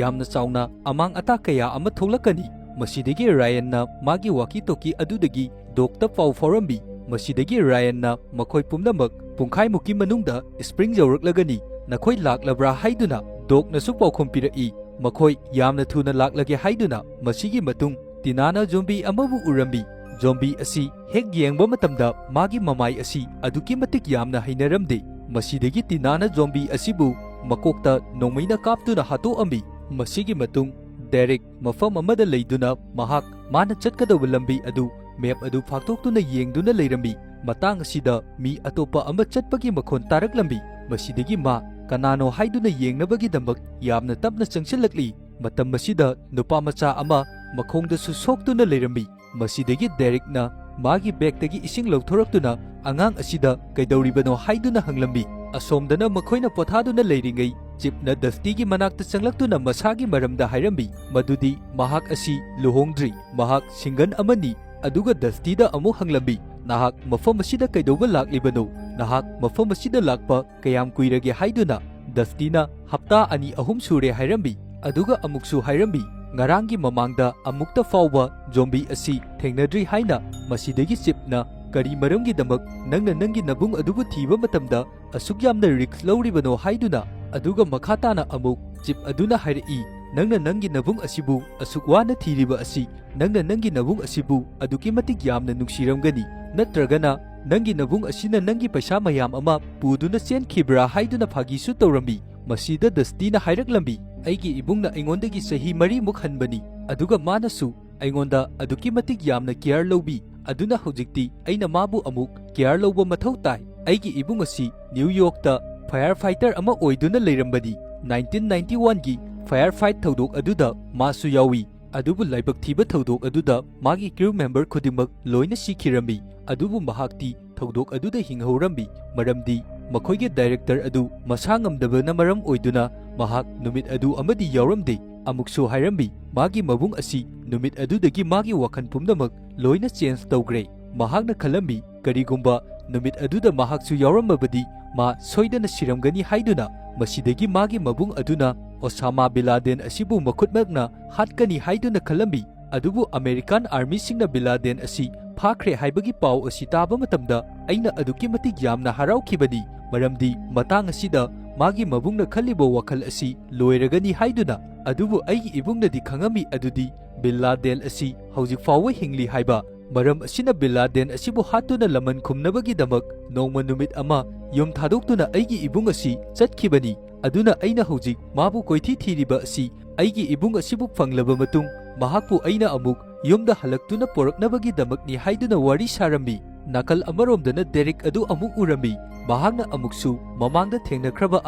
ꯌꯥꯝꯅ ꯆꯥꯎꯅ ꯑꯃꯥꯡ ꯑꯇꯥ ꯀꯌꯥ ꯑꯃ ꯊꯣꯛꯂꯛꯀꯅꯤ"꯫ ꯃꯁꯤꯗꯒꯤ ꯔꯥꯌꯟꯅ ꯃꯥꯒꯤ ꯋꯥꯀꯤ ꯇꯣꯀꯤ ꯑꯗꯨꯗꯒꯤ ꯗꯣꯛꯇ ꯄꯥꯎ ꯐꯥꯎꯔꯝꯃꯤ꯫ ꯃꯁꯤꯗꯒꯤ ꯔꯥꯌꯟꯅ ꯃꯈꯣꯏ ꯄꯨꯝꯅꯃꯛ ꯄꯨꯡꯈꯥꯏꯃꯨꯛꯀꯤ ꯃꯅꯨꯡꯗ ꯁ꯭ꯄ꯭ꯔꯤꯡ ꯌꯧꯔꯛꯂꯒꯅꯤ, ꯅꯈꯣꯏ ꯂꯥꯛꯂꯕ꯭ꯔꯥ ꯍꯥꯏꯗꯨꯅ ꯗꯣꯛꯅꯁꯨ ꯄꯥꯎꯈꯨꯝ ꯄꯤꯔꯛꯏ꯫ ꯃꯈꯣꯏ ꯌꯥꯝꯅ ꯊꯨꯅ ꯂꯥꯛꯂꯒꯦ ꯍꯥꯏꯗꯨꯅ꯫ ꯃꯁꯤꯒꯤ ꯃꯇꯨꯡ ꯇꯤꯅꯥꯅ ꯖꯣꯝꯕꯤ ꯑꯃꯕꯨ ꯎꯔꯝꯃꯤ꯫ ꯖꯣꯝꯕꯤ ꯑꯁꯤ ꯍꯦꯛ ꯌꯦꯡꯕ ꯃꯇꯝꯗ ꯃꯥꯒꯤ ꯃꯃꯥꯏ ꯑꯁꯤ ꯑꯗꯨꯛꯀꯤ ꯃꯇꯤꯛ ꯌꯥꯝꯅ ꯍꯩꯅꯔꯝꯗꯦ꯫ ꯃꯁꯤꯗꯒꯤ ꯇꯤꯅꯥꯅ ꯖꯣꯝꯕꯤ ꯑꯁꯤꯕꯨ ꯃꯀꯣꯛꯇ ꯅꯣꯡꯃꯩꯅ ꯀꯥꯞꯇꯨꯅ ꯍꯥꯠꯇꯣꯛꯑꯝꯃꯤ꯫ ꯃꯁꯤꯒꯤ ꯃꯇꯨꯡ ꯗꯦꯔꯤꯛ ꯃꯐꯝ ꯑꯃꯗ ꯂꯩꯗꯨꯅ ꯃꯍꯥꯛ ꯃꯥꯅ ꯆꯠꯀꯗꯧꯕ ꯂꯝꯕꯤ ꯑꯗꯨ ꯃꯦꯞ ꯑꯗꯨ ꯐꯥꯛꯇꯣꯛꯇꯨꯅ ꯌꯦꯡꯗꯨꯅ ꯂꯩꯔꯝꯃꯤ꯫ ꯃꯇꯥꯡ ꯑꯁꯤꯗ ꯃꯤ ꯑꯇꯣꯞꯄ ꯑꯃ ꯆꯠꯄꯒꯤ ꯃꯈꯣꯟ ꯇꯥꯔꯛꯂꯝꯃꯤ꯫ ꯃꯁꯤꯗꯒꯤ ꯃꯥ ꯀꯅꯥꯅꯣ ꯍꯥꯏꯗꯨꯅ ꯌꯦꯡꯅꯕꯒꯤꯗꯃꯛ ꯌꯥꯝꯅ ꯇꯞꯅ ꯆꯪꯁꯤꯜꯂꯛꯂꯤ꯫ ꯃꯇꯝ ꯑꯁꯤꯗ ꯅꯨꯄꯥ ꯃꯆꯥ ꯑꯃ ꯃꯈꯣꯡꯗꯁꯨ ꯁꯣꯛꯇꯨꯅ ꯂꯩꯔꯝꯃꯤ꯫ ꯃꯁꯤꯗꯒꯤ ꯗꯦꯔꯤꯛꯅ ꯃꯥꯒꯤ ꯕꯦꯒꯇꯒꯤ ꯏꯁꯤꯡ ꯂꯧꯊꯣꯔꯛꯇꯨꯅ ꯑꯉꯥꯡ ꯑꯁꯤꯗ ꯀꯩꯗꯧꯔꯤꯕꯅꯣ ꯍꯥꯏꯗꯨꯅ ꯍꯪꯂꯝꯃꯤ꯫ ꯑꯁꯣꯝꯗꯅ ꯃꯈꯣꯏꯅ ꯄꯣꯊꯥꯗꯨꯅ ꯂꯩꯔꯤꯉꯩ, ꯆꯤꯞꯅ ꯗꯁꯇꯤꯒꯤ ꯃꯅꯥꯛꯇ ꯆꯪꯂꯛꯇꯨꯅ ꯃꯁꯥꯒꯤ ꯃꯔꯝꯗ ꯍꯥꯏꯔꯝꯃꯤ ꯃꯗꯨꯗꯤ ꯃꯍꯥꯛ ꯑꯁꯤ ꯂꯨꯍꯣꯡꯗ꯭ꯔꯤ, ꯃꯍꯥꯛ ꯁꯤꯡꯒꯟ ꯑꯃꯅꯤ, ꯑꯗꯨꯒ ꯗꯁꯇꯤꯗ ꯑꯃꯨꯛ ꯍꯪꯂꯝꯃꯤ, "ꯅꯍꯥꯛ ꯃꯐꯝ ꯑꯁꯤꯗ ꯀꯩꯗꯧꯕ ꯂꯥꯛꯂꯤꯕꯅꯣ? ꯅꯍꯥꯛ ꯃꯐꯝ ꯑꯁꯤꯗ ꯂꯥꯛꯄ ꯀꯌꯥꯝ ꯀꯨꯏꯔꯒꯦ?" ꯍꯥꯏꯗꯨꯅ꯫ ꯗꯁꯇꯤꯅ ꯍꯞꯇꯥ ꯑꯅꯤ ꯑꯍꯨꯝ ꯁꯨꯔꯦ ꯍꯥꯏꯔꯝꯃꯤ, ꯑꯗꯨꯒ ꯑꯃꯨꯛꯁꯨ ꯍꯥꯏꯔꯝꯃꯤ, "ꯉꯔꯥꯡꯒꯤ ꯃꯃꯥꯡꯗ ꯑꯃꯨꯛꯇ ꯐꯥꯎꯕ ꯖꯣꯝꯕꯤ ꯑꯁꯤ ꯊꯦꯡꯅꯗ꯭ꯔꯤ" ꯍꯥꯏꯅ꯫ ꯃꯁꯤꯗꯒꯤ ꯆꯤꯞꯅ, "ꯀꯔꯤ ꯃꯔꯝꯒꯤꯗꯃꯛ ꯅꯪꯅ ꯅꯪꯒꯤ ꯅꯕꯨꯡ ꯑꯗꯨꯕꯨ ꯊꯤꯕ ꯃꯇꯝꯗ ꯑꯁꯨꯛ ꯌꯥꯝꯅ ꯔꯤꯁꯛ ꯂꯧꯔꯤꯕꯅꯣ?" ꯍꯥꯏꯗꯨꯅ꯫ ꯑꯗꯨꯒ ꯃꯈꯥ ꯇꯥꯅ ꯑꯃꯨꯛ ꯆꯤꯞ ꯑꯗꯨꯅ ꯍꯥꯏꯔꯛꯏ, "ꯅꯪꯅ ꯅꯪꯒꯤ ꯅꯕꯨꯡ ꯑꯁꯤꯕꯨ ꯑꯁꯨꯛ ꯋꯥꯅ ꯊꯤꯔꯤꯕ ꯑꯁꯤ, ꯅꯪꯅ ꯅꯪꯒꯤ ꯅꯕꯨꯡ ꯑꯁꯤꯕꯨ ꯑꯗꯨꯛꯀꯤ ꯃꯇꯤꯛ ꯌꯥꯝꯅ ꯅꯨꯡꯁꯤꯔꯝꯒꯅꯤ, ꯅꯠꯇ꯭ꯔꯒꯅ ꯅꯪꯒꯤ ꯅꯕꯨꯡ ꯑꯁꯤꯅ ꯅꯪꯒꯤ ꯄꯩꯁꯥ ꯃꯌꯥꯝ ꯑꯃ ꯄꯨꯗꯨꯅ ꯆꯦꯟꯈꯤꯕ꯭ꯔꯥ?" ꯍꯥꯏꯗꯨꯅ ꯐꯥꯒꯤꯁꯨ ꯇꯧꯔꯝꯃꯤ꯫ ꯃꯁꯤꯗ ꯗꯁꯇꯤꯅ ꯍꯥꯏꯔꯛꯂꯝꯃꯤ, "ꯑꯩꯒꯤ ꯏꯕꯨꯡꯅ ꯑꯩꯉꯣꯟꯗꯒꯤ ꯆꯍꯤ ꯃꯔꯤꯃꯨꯛ ꯍꯟꯕꯅꯤ, ꯑꯗꯨꯒ ꯃꯥꯅꯁꯨ ꯑꯩꯉꯣꯟꯗ ꯑꯗꯨꯛꯀꯤ ꯃꯇꯤꯛ ꯌꯥꯝꯅ ꯀꯤꯌꯔ ꯂꯧꯕꯤ꯫ ꯑꯗꯨꯅ ꯍꯧꯖꯤꯛꯇꯤ ꯑꯩꯅ ꯃꯥꯕꯨ ꯑꯃꯨꯛ ꯀꯤꯌꯔ ꯂꯧꯕ ꯃꯊꯧ ꯇꯥꯏ꯫ ꯑꯩꯒꯤ ꯏꯕꯨꯡ ꯑꯁꯤ ꯅ꯭ꯌꯨ ꯌꯣꯔꯛꯇ ꯐꯥꯌꯔ ꯐꯥꯏꯇꯔ ꯑꯃ ꯑꯣꯏꯗꯨꯅ ꯂꯩꯔꯝꯕꯅꯤ꯫ ꯅꯥꯏꯟꯇꯤꯟ ꯅꯥꯏꯟꯇꯤ ꯋꯥꯟꯒꯤ ꯐꯥꯌꯔ ꯐꯥꯏꯠ ꯊꯧꯗꯣꯛ ꯑꯗꯨꯗ ꯃꯥꯁꯨ ꯌꯥꯎꯏ, ꯑꯗꯨꯕꯨ ꯂꯥꯏꯕꯛ ꯊꯤꯕ ꯊꯧꯗꯣꯛ ꯑꯗꯨꯗ ꯃꯥꯒꯤ ꯀ꯭ꯔꯨ ꯃꯦꯝꯕꯔ ꯈꯨꯗꯤꯡꯃꯛ ꯂꯣꯏꯅ ꯁꯤꯈꯤꯔꯝꯃꯤ꯫ ꯑꯗꯨꯕꯨ ꯃꯍꯥꯛꯇꯤ ꯊꯧꯗꯣꯛ ꯑꯗꯨꯗ ꯍꯤꯡꯍꯧꯔꯝꯃꯤ, ꯃꯔꯝꯗꯤ ꯃꯈꯣꯏꯒꯤ ꯗꯥꯏꯔꯦꯛꯇꯔ ꯑꯗꯨ ꯃꯁꯥ ꯉꯝꯗꯕꯅ ꯃꯔꯝ ꯑꯣꯏꯗꯨꯅ ꯃꯍꯥꯛ ꯅꯨꯃꯤꯠ ꯑꯗꯨ ꯑꯃꯗꯤ ꯌꯥꯎꯔꯝꯗꯦ"꯫ ꯑꯃꯨꯛꯁꯨ ꯍꯥꯏꯔꯝꯃꯤ, ꯃꯥꯒꯤ ꯃꯕꯨꯡ ꯑꯁꯤ ꯅꯨꯃꯤꯠ ꯑꯗꯨꯗꯒꯤ ꯃꯥꯒꯤ ꯋꯥꯈꯜ ꯄꯨꯝꯅꯃꯛ ꯂꯣꯏꯅ ꯆꯦꯟꯖ ꯇꯧꯈ꯭ꯔꯦ꯫ ꯃꯍꯥꯛꯅ ꯈꯜꯂꯝꯃꯤ, ꯀꯔꯤꯒꯨꯝꯕ ꯅꯨꯃꯤꯠ ꯑꯗꯨꯗ ꯃꯍꯥꯛꯁꯨ ꯌꯥꯎꯔꯝꯃꯕꯗꯤ ꯃꯥ ꯁꯣꯏꯗꯅ ꯁꯤꯔꯝꯒꯅꯤ ꯍꯥꯏꯗꯨꯅ꯫ ꯃꯁꯤꯗꯒꯤ ꯃꯥꯒꯤ ꯃꯕꯨꯡ ꯑꯗꯨꯅ ꯑꯣꯁꯥꯃꯥ ꯕꯤꯟ ꯂꯥꯗꯦꯟ ꯑꯁꯤꯕꯨ ꯃꯈꯨꯠꯃꯛꯅ ꯍꯥꯠꯀꯅꯤ ꯍꯥꯏꯗꯨꯅ ꯈꯜꯂꯝꯃꯤ꯫ ꯑꯗꯨꯕꯨ ꯑꯃꯦꯔꯤꯀꯥꯟ ꯑꯥꯔꯃꯤꯁꯤꯡꯅ ꯕꯤꯟ ꯂꯥꯗꯦꯟ ꯑꯁꯤ ꯐꯥꯈ꯭ꯔꯦ ꯍꯥꯏꯕꯒꯤ ꯄꯥꯎ ꯑꯁꯤ ꯇꯥꯕ ꯃꯇꯝꯗ ꯑꯩꯅ ꯑꯗꯨꯛꯀꯤ ꯃꯇꯤꯛ ꯌꯥꯝꯅ ꯍꯔꯥꯎꯈꯤꯕꯅꯤ, ꯃꯔꯝꯗꯤ ꯃꯇꯥꯡ ꯑꯁꯤꯗ ꯃꯥꯒꯤ ꯃꯕꯨꯡꯅ ꯈꯜꯂꯤꯕ ꯋꯥꯈꯜ ꯑꯁꯤ ꯂꯣꯏꯔꯒꯅꯤ ꯍꯥꯏꯗꯨꯅ꯫ ꯑꯗꯨꯕꯨ ꯑꯩꯒꯤ ꯏꯕꯨꯡꯅꯗꯤ ꯈꯪꯉꯝꯃꯤ ꯑꯗꯨꯗꯤ ꯕꯤꯟ ꯂꯥꯗꯦꯟ ꯑꯁꯤ ꯍꯧꯖꯤꯛ ꯐꯥꯎꯕ ꯍꯤꯡꯂꯤ ꯍꯥꯏꯕ꯫ ꯃꯔꯝ ꯑꯁꯤꯅ ꯕꯤꯟ ꯂꯥꯗꯦꯟ ꯑꯁꯤꯕꯨ ꯍꯥꯠꯇꯨꯅ ꯂꯃꯟ ꯈꯨꯝꯅꯕꯒꯤꯗꯃꯛ ꯅꯣꯡꯃ ꯅꯨꯃꯤꯠ ꯑꯃ ꯌꯨꯝ ꯊꯥꯗꯣꯛꯇꯨꯅ ꯑꯩꯒꯤ ꯏꯕꯨꯡ ꯑꯁꯤ ꯆꯠꯈꯤꯕꯅꯤ꯫ ꯑꯗꯨꯅ ꯑꯩꯅ ꯍꯧꯖꯤꯛ ꯃꯥꯕꯨ ꯀꯣꯏꯊꯤ ꯊꯤꯔꯤꯕ ꯑꯁꯤ ꯑꯩꯒꯤ ꯏꯕꯨꯡ ꯑꯁꯤꯕꯨ ꯐꯪꯂꯕ ꯃꯇꯨꯡ ꯃꯍꯥꯛꯄꯨ ꯑꯩꯅ ꯑꯃꯨꯛ ꯌꯨꯝꯗ ꯍꯜꯂꯛꯇꯨꯅ ꯄꯣꯔꯛꯅꯕꯒꯤꯗꯃꯛꯅꯤ ꯍꯥꯏꯗꯨꯅ ꯋꯥꯔꯤ ꯁꯥꯔꯝꯃꯤ꯫ ꯅꯥꯀꯜ ꯑꯃꯔꯣꯝꯗꯅ ꯗꯦꯔꯤꯛ ꯑꯗꯨ ꯑꯃꯨꯛ ꯎꯔꯝꯃꯤ꯫ ꯃꯍꯥꯛꯅ ꯑꯃꯨꯛꯁꯨ ꯃꯃꯥꯡꯗ ꯊꯦꯡꯅꯈ꯭ꯔꯕ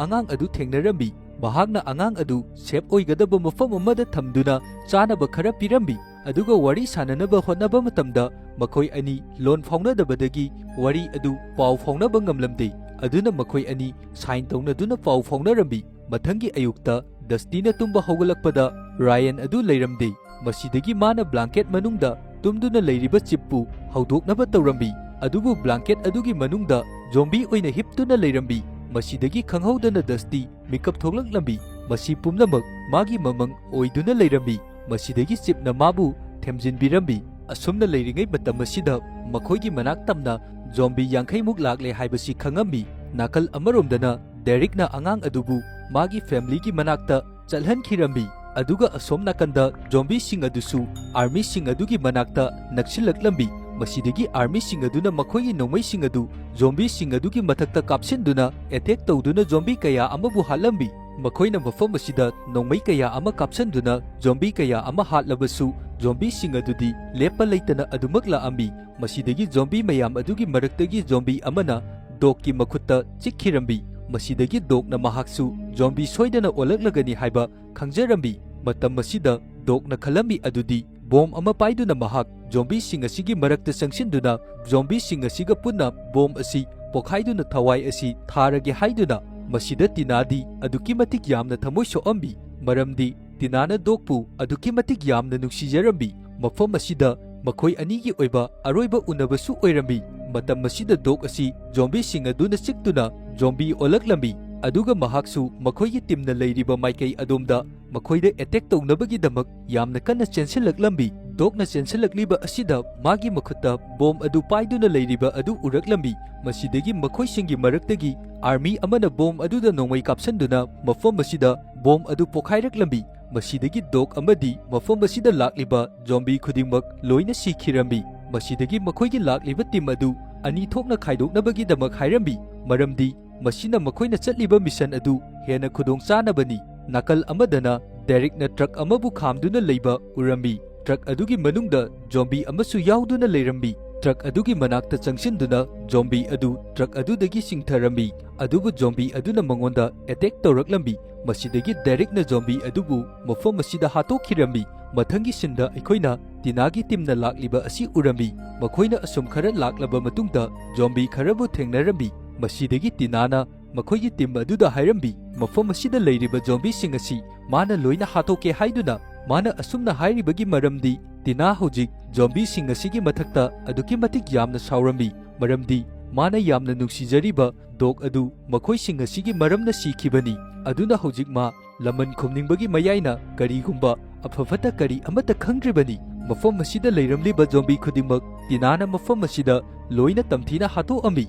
ꯑꯉꯥꯡ ꯑꯗꯨ ꯊꯦꯡꯅꯔꯝꯃꯤ꯫ ꯃꯍꯥꯛꯅ ꯑꯉꯥꯡ ꯑꯗꯨ ꯁꯦꯐ ꯑꯣꯏꯒꯗꯕ ꯃꯐꯝ ꯑꯃꯗ ꯊꯝꯗꯨꯅ ꯆꯥꯅꯕ ꯈꯔ ꯄꯤꯔꯝꯃꯤ꯫ ꯑꯗꯨꯒ ꯋꯥꯔꯤ ꯁꯥꯅꯅꯕ ꯍꯣꯠꯅꯕ ꯃꯇꯝꯗ ꯃꯈꯣꯏ ꯑꯅꯤ ꯂꯣꯟ ꯐꯥꯎꯅꯗꯕꯗꯒꯤ ꯋꯥꯔꯤ ꯑꯗꯨ ꯄꯥꯎ ꯐꯥꯎꯅꯕ ꯉꯝꯂꯝꯗꯦ꯫ ꯑꯗꯨꯅ ꯃꯈꯣꯏ ꯑꯅꯤ sign ꯇꯧꯅꯗꯨꯅ ꯄꯥꯎ ꯐꯥꯎꯅꯔꯝꯃꯤ꯫ ꯃꯊꯪꯒꯤ ꯑꯌꯨꯛꯇ ꯗꯁꯇꯤꯅ ꯇꯨꯝꯕ ꯍꯧꯒꯠꯂꯛꯄꯗ ꯔꯥꯌꯟ ꯑꯗꯨ ꯂꯩꯔꯝꯗꯦ꯫ ꯃꯁꯤꯗꯒꯤ ꯃꯥꯅ blanket ꯃꯅꯨꯡꯗ ꯇꯨꯝꯗꯨꯅ ꯂꯩꯔꯤꯕ ꯆꯤꯞꯄꯨ ꯍꯧꯗꯣꯛꯅꯕ ꯇꯧꯔꯝꯃꯤ꯫ ꯑꯗꯨꯕꯨ blanket ꯑꯗꯨꯒꯤ ꯃꯅꯨꯡꯗ zombie ꯑꯣꯏꯅ ꯍꯤꯞꯇꯨꯅ ꯂꯩꯔꯝꯃꯤ꯫ ꯃꯁꯤꯗꯒꯤ ꯈꯪꯍꯧꯗꯅ ꯗꯁꯇꯤ ꯃꯤꯀꯞ ꯊꯣꯛꯂꯛꯂꯝꯃꯤ꯫ ꯃꯁꯤ ꯄꯨꯝꯅꯃꯛ ꯃꯥꯒꯤ ꯃꯃꯪ ꯑꯣꯏꯗꯨꯅ ꯂꯩꯔꯝꯃꯤ꯫ ꯃꯁꯤꯗꯒꯤ ꯆꯤꯞꯅ ꯃꯥꯕꯨ ꯊꯦꯝꯖꯤꯟꯕꯤꯔꯝꯃꯤ꯫ ꯑꯁꯨꯝꯅ ꯂꯩꯔꯤꯉꯩ ꯃꯇꯝ ꯑꯁꯤꯗ ꯃꯈꯣꯏꯒꯤ ꯃꯅꯥꯛ ꯇꯝꯅ zombie ꯌꯥꯡꯈꯩꯃꯨꯛ ꯂꯥꯛꯂꯦ ꯍꯥꯏꯕꯁꯤ ꯈꯪꯉꯝꯃꯤ꯫ ꯅꯥꯀꯜ ꯑꯃꯔꯣꯝꯗꯅ ꯗꯦꯔꯤꯛꯅ ꯑꯉꯥꯡ ꯑꯗꯨꯕꯨ ꯃꯥꯒꯤ familyꯒꯤ ꯃꯅꯥꯛꯇ ꯆꯠꯍꯟꯈꯤꯔꯝꯃꯤ꯫ ꯑꯗꯨꯒ ꯑꯁꯣꯝ ꯅꯥꯀꯟꯗ zombieꯁꯤꯡ ꯑꯗꯨꯁꯨ armyꯁꯤꯡ ꯑꯗꯨꯒꯤ ꯃꯅꯥꯛꯇ ꯅꯛꯁꯤꯜꯂꯛꯂꯝꯃꯤ꯫ ꯃꯁꯤꯗꯒꯤ armyꯁꯤꯡ ꯑꯗꯨꯅ ꯃꯈꯣꯏꯒꯤ ꯅꯣꯡꯃꯩꯁꯤꯡ ꯑꯗꯨ zombieꯁꯤꯡ ꯑꯗꯨꯒꯤ ꯃꯊꯛꯇ ꯀꯥꯞꯁꯤꯟꯗꯨꯅ attack ꯇꯧꯗꯨꯅ zombie ꯀꯌꯥ ꯑꯃꯕꯨ ꯍꯥꯠꯂꯝꯃꯤ꯫ ꯃꯈꯣꯏꯅ ꯃꯐꯝ ꯑꯁꯤꯗ ꯅꯣꯡꯃꯩ ꯀꯌꯥ ꯑꯃ ꯀꯥꯞꯁꯤꯟꯗꯨꯅ zombie ꯀꯌꯥ ꯑꯃ ꯍꯥꯠꯂꯕꯁꯨ, zombieꯁꯤꯡ ꯑꯗꯨꯗꯤ ꯂꯦꯞꯄ ꯂꯩꯇꯅ ꯑꯗꯨꯃꯛ ꯂꯥꯛꯑꯝꯃꯤ꯫ ꯃꯁꯤꯗꯒꯤ zombie ꯃꯌꯥꯝ ꯑꯗꯨꯒꯤ ꯃꯔꯛꯇꯒꯤ zombie ꯑꯃꯅ ꯗꯣꯛꯀꯤ ꯃꯈꯨꯠꯇ ꯆꯤꯛꯈꯤꯔꯝꯃꯤ꯫ ꯃꯁꯤꯗꯒꯤ ꯗꯣꯛꯅ ꯃꯍꯥꯛꯁꯨ zombie ꯁꯣꯏꯗꯅ ꯑꯣꯜꯂꯛꯂꯒꯅꯤ ꯍꯥꯏꯕ ꯈꯪꯖꯔꯝꯃꯤ꯫ ꯃꯇꯝ ꯑꯁꯤꯗ ꯗꯣꯛꯅ ꯈꯜꯂꯝꯃꯤ ꯑꯗꯨꯗꯤ ꯕꯣꯝ ꯑꯃ ꯄꯥꯏꯗꯨꯅ ꯃꯍꯥꯛ zombieꯁꯤꯡ ꯑꯁꯤꯒꯤ ꯃꯔꯛꯇ ꯆꯪꯁꯤꯟꯗꯨꯅ zombieꯁꯤꯡ ꯑꯁꯤꯒ ꯄꯨꯟꯅ ꯕꯣꯝ ꯑꯁꯤ ꯄꯣꯈꯥꯏꯗꯨꯅ ꯊꯋꯥꯏ ꯑꯁꯤ ꯊꯥꯔꯒꯦ ꯍꯥꯏꯗꯨꯅ꯫ ꯃꯁꯤꯗ ꯇꯤꯅꯥꯗꯤ ꯑꯗꯨꯛꯀꯤ ꯃꯇꯤꯛ ꯌꯥꯝꯅ ꯊꯃꯣꯏ ꯁꯣꯛꯑꯝꯃꯤ, ꯃꯔꯝꯗꯤ ꯇꯤꯅꯥꯅ ꯗꯣꯛꯄꯨ ꯑꯗꯨꯛꯀꯤ ꯃꯇꯤꯛ ꯌꯥꯝꯅ ꯅꯨꯡꯁꯤꯖꯔꯝꯃꯤ꯫ ꯃꯐꯝ ꯑꯁꯤꯗ ꯃꯈꯣꯏ ꯑꯅꯤꯒꯤ ꯑꯣꯏꯕ ꯑꯔꯣꯏꯕ ꯎꯅꯕꯁꯨ ꯑꯣꯏꯔꯝꯃꯤ꯫ ꯃꯇꯝ ꯑꯁꯤꯗ ꯗꯣꯛ ꯑꯁꯤ zombieꯁꯤꯡ ꯑꯗꯨꯅ ꯆꯤꯛꯇꯨꯅ zombie ꯑꯣꯜꯂꯛꯂꯝꯃꯤ, ꯑꯗꯨꯒ ꯃꯍꯥꯛꯁꯨ ꯃꯈꯣꯏꯒꯤ teamꯅ ꯂꯩꯔꯤꯕ ꯃꯥꯏꯀꯩ ꯑꯗꯣꯝꯗ ꯃꯈꯣꯏꯗ attack ꯇꯧꯅꯕꯒꯤꯗꯃꯛ ꯌꯥꯝꯅ ꯀꯟꯅ ꯆꯦꯟꯁꯤꯜꯂꯛꯂꯝꯃꯤ꯫ ꯗꯣꯛꯅ ꯆꯦꯟꯁꯤꯜꯂꯛꯂꯤꯕ ꯑꯁꯤꯗ ꯃꯥꯒꯤ ꯃꯈꯨꯠꯇ ꯕꯣꯝ ꯑꯗꯨ ꯄꯥꯏꯗꯨꯅ ꯂꯩꯔꯤꯕ ꯑꯗꯨ ꯎꯔꯛꯂꯝꯃꯤ꯫ ꯃꯁꯤꯗꯒꯤ ꯃꯈꯣꯏꯁꯤꯡꯒꯤ ꯃꯔꯛꯇꯒꯤ army ꯑꯃꯅ ꯕꯣꯝ ꯑꯗꯨꯗ ꯅꯣꯡꯃꯩ ꯀꯥꯞꯁꯤꯟꯗꯨꯅ ꯃꯐꯝ ꯑꯁꯤꯗ ꯕꯣꯝ ꯑꯗꯨ ꯄꯣꯈꯥꯏꯔꯛꯂꯝꯃꯤ꯫ ꯃꯁꯤꯗꯒꯤ ꯗꯣꯛ ꯑꯃꯗꯤ ꯃꯐꯝ ꯑꯁꯤꯗ ꯂꯥꯛꯂꯤꯕ zombie ꯈꯨꯗꯤꯡꯃꯛ ꯂꯣꯏꯅ ꯁꯤꯈꯤꯔꯝꯃꯤ꯫ ꯃꯁꯤꯗꯒꯤ ꯃꯈꯣꯏꯒꯤ ꯂꯥꯛꯂꯤꯕ team ꯑꯗꯨ ꯑꯅꯤ ꯊꯣꯛꯅ ꯈꯥꯏꯗꯣꯛꯅꯕꯒꯤꯗꯃꯛ ꯍꯥꯏꯔꯝꯃꯤ, ꯃꯔꯝꯗꯤ ꯃꯁꯤꯅ ꯃꯈꯣꯏꯅ ꯆꯠꯂꯤꯕ mission ꯑꯗꯨ ꯍꯦꯟꯅ ꯈꯨꯗꯣꯡ ꯆꯥꯅꯕꯅꯤ꯫ ꯅꯥꯀꯜ ꯑꯃꯗꯅ ꯗꯦꯔꯤꯛꯅ truck ꯑꯃꯕꯨ ꯈꯥꯝꯗꯨꯅ ꯂꯩꯕ ꯎꯔꯝꯃꯤ꯫ Truck ꯑꯗꯨꯒꯤ ꯃꯅꯨꯡꯗ zombie ꯑꯃꯁꯨ ꯌꯥꯎꯗꯨꯅ ꯂꯩꯔꯝꯃꯤ꯫ Truck ꯑꯗꯨꯒꯤ ꯃꯅꯥꯛꯇ ꯆꯪꯁꯤꯟꯗꯨꯅ zombie ꯑꯗꯨ truck ꯑꯗꯨꯗꯒꯤ ꯆꯤꯡꯊꯔꯝꯃꯤ꯫ ꯑꯗꯨꯕꯨ zombie ꯑꯗꯨꯅ ꯃꯉꯣꯟꯗ attack ꯇꯧꯔꯛꯂꯝꯃꯤ꯫ ꯃꯁꯤꯗꯒꯤ ꯗꯦꯔꯤꯛꯅ zombie ꯑꯗꯨꯕꯨ ꯃꯐꯝ ꯑꯁꯤꯗ ꯍꯥꯠꯇꯣꯛꯈꯤꯔꯝꯃꯤ꯫ ꯃꯊꯪꯒꯤ sceneꯗ ꯑꯩꯈꯣꯏꯅ ꯇꯤꯅꯥꯒꯤ teamꯅ ꯂꯥꯛꯂꯤꯕ ꯑꯁꯤ ꯎꯔꯝꯃꯤ꯫ ꯃꯈꯣꯏꯅ ꯑꯁꯨꯝ ꯈꯔ ꯂꯥꯛꯂꯕ ꯃꯇꯨꯡꯗ zombie ꯈꯔꯕꯨ ꯊꯦꯡꯅꯔꯝꯃꯤ꯫ ꯃꯁꯤꯗꯒꯤ ꯇꯤꯅꯥꯅ ꯃꯈꯣꯏꯒꯤ ꯇꯤꯝ ꯑꯗꯨꯗ ꯍꯥꯏꯔꯝꯃꯤ, ꯃꯐꯝ ꯑꯁꯤꯗ ꯂꯩꯔꯤꯕ ꯖꯣꯝꯕꯤꯁꯤꯡ ꯑꯁꯤ ꯃꯥꯅ ꯂꯣꯏꯅ ꯍꯥꯠꯇꯣꯛꯀꯦ ꯍꯥꯏꯗꯨꯅ꯫ ꯃꯥꯅ ꯑꯁꯨꯝꯅ ꯍꯥꯏꯔꯤꯕꯒꯤ ꯃꯔꯝꯗꯤ ꯇꯤꯅꯥ ꯍꯧꯖꯤꯛ ꯖꯣꯝꯕꯤꯁꯤꯡ ꯑꯁꯤꯒꯤ ꯃꯊꯛꯇ ꯑꯗꯨꯛꯀꯤ ꯃꯇꯤꯛ ꯌꯥꯝꯅ ꯁꯥꯎꯔꯝꯃꯤ, ꯃꯔꯝꯗꯤ ꯃꯥꯅ ꯌꯥꯝꯅ ꯅꯨꯡꯁꯤꯖꯔꯤꯕ ꯗꯣꯒ ꯑꯗꯨ ꯃꯈꯣꯏꯁꯤꯡ ꯑꯁꯤꯒꯤ ꯃꯔꯝꯅ ꯁꯤꯈꯤꯕꯅꯤ꯫ ꯑꯗꯨꯅ ꯍꯧꯖꯤꯛ ꯃꯥ ꯂꯃꯟ ꯈꯨꯝꯅꯤꯡꯕꯒꯤ ꯃꯌꯥꯏꯅ ꯀꯔꯤꯒꯨꯝꯕ ꯑꯐ ꯐꯠꯇ ꯀꯔꯤ ꯑꯃꯠꯇ ꯈꯪꯗ꯭ꯔꯤꯕꯅꯤ꯫ ꯃꯐꯝ ꯑꯁꯤꯗ ꯂꯩꯔꯝꯂꯤꯕ ꯖꯣꯝꯕꯤ ꯈꯨꯗꯤꯡꯃꯛ ꯇꯤꯅꯥꯅ ꯃꯐꯝ ꯑꯁꯤꯗ ꯂꯣꯏꯅ ꯇꯝꯊꯤꯅ ꯍꯥꯠꯇꯣꯛꯑꯝꯃꯤ꯫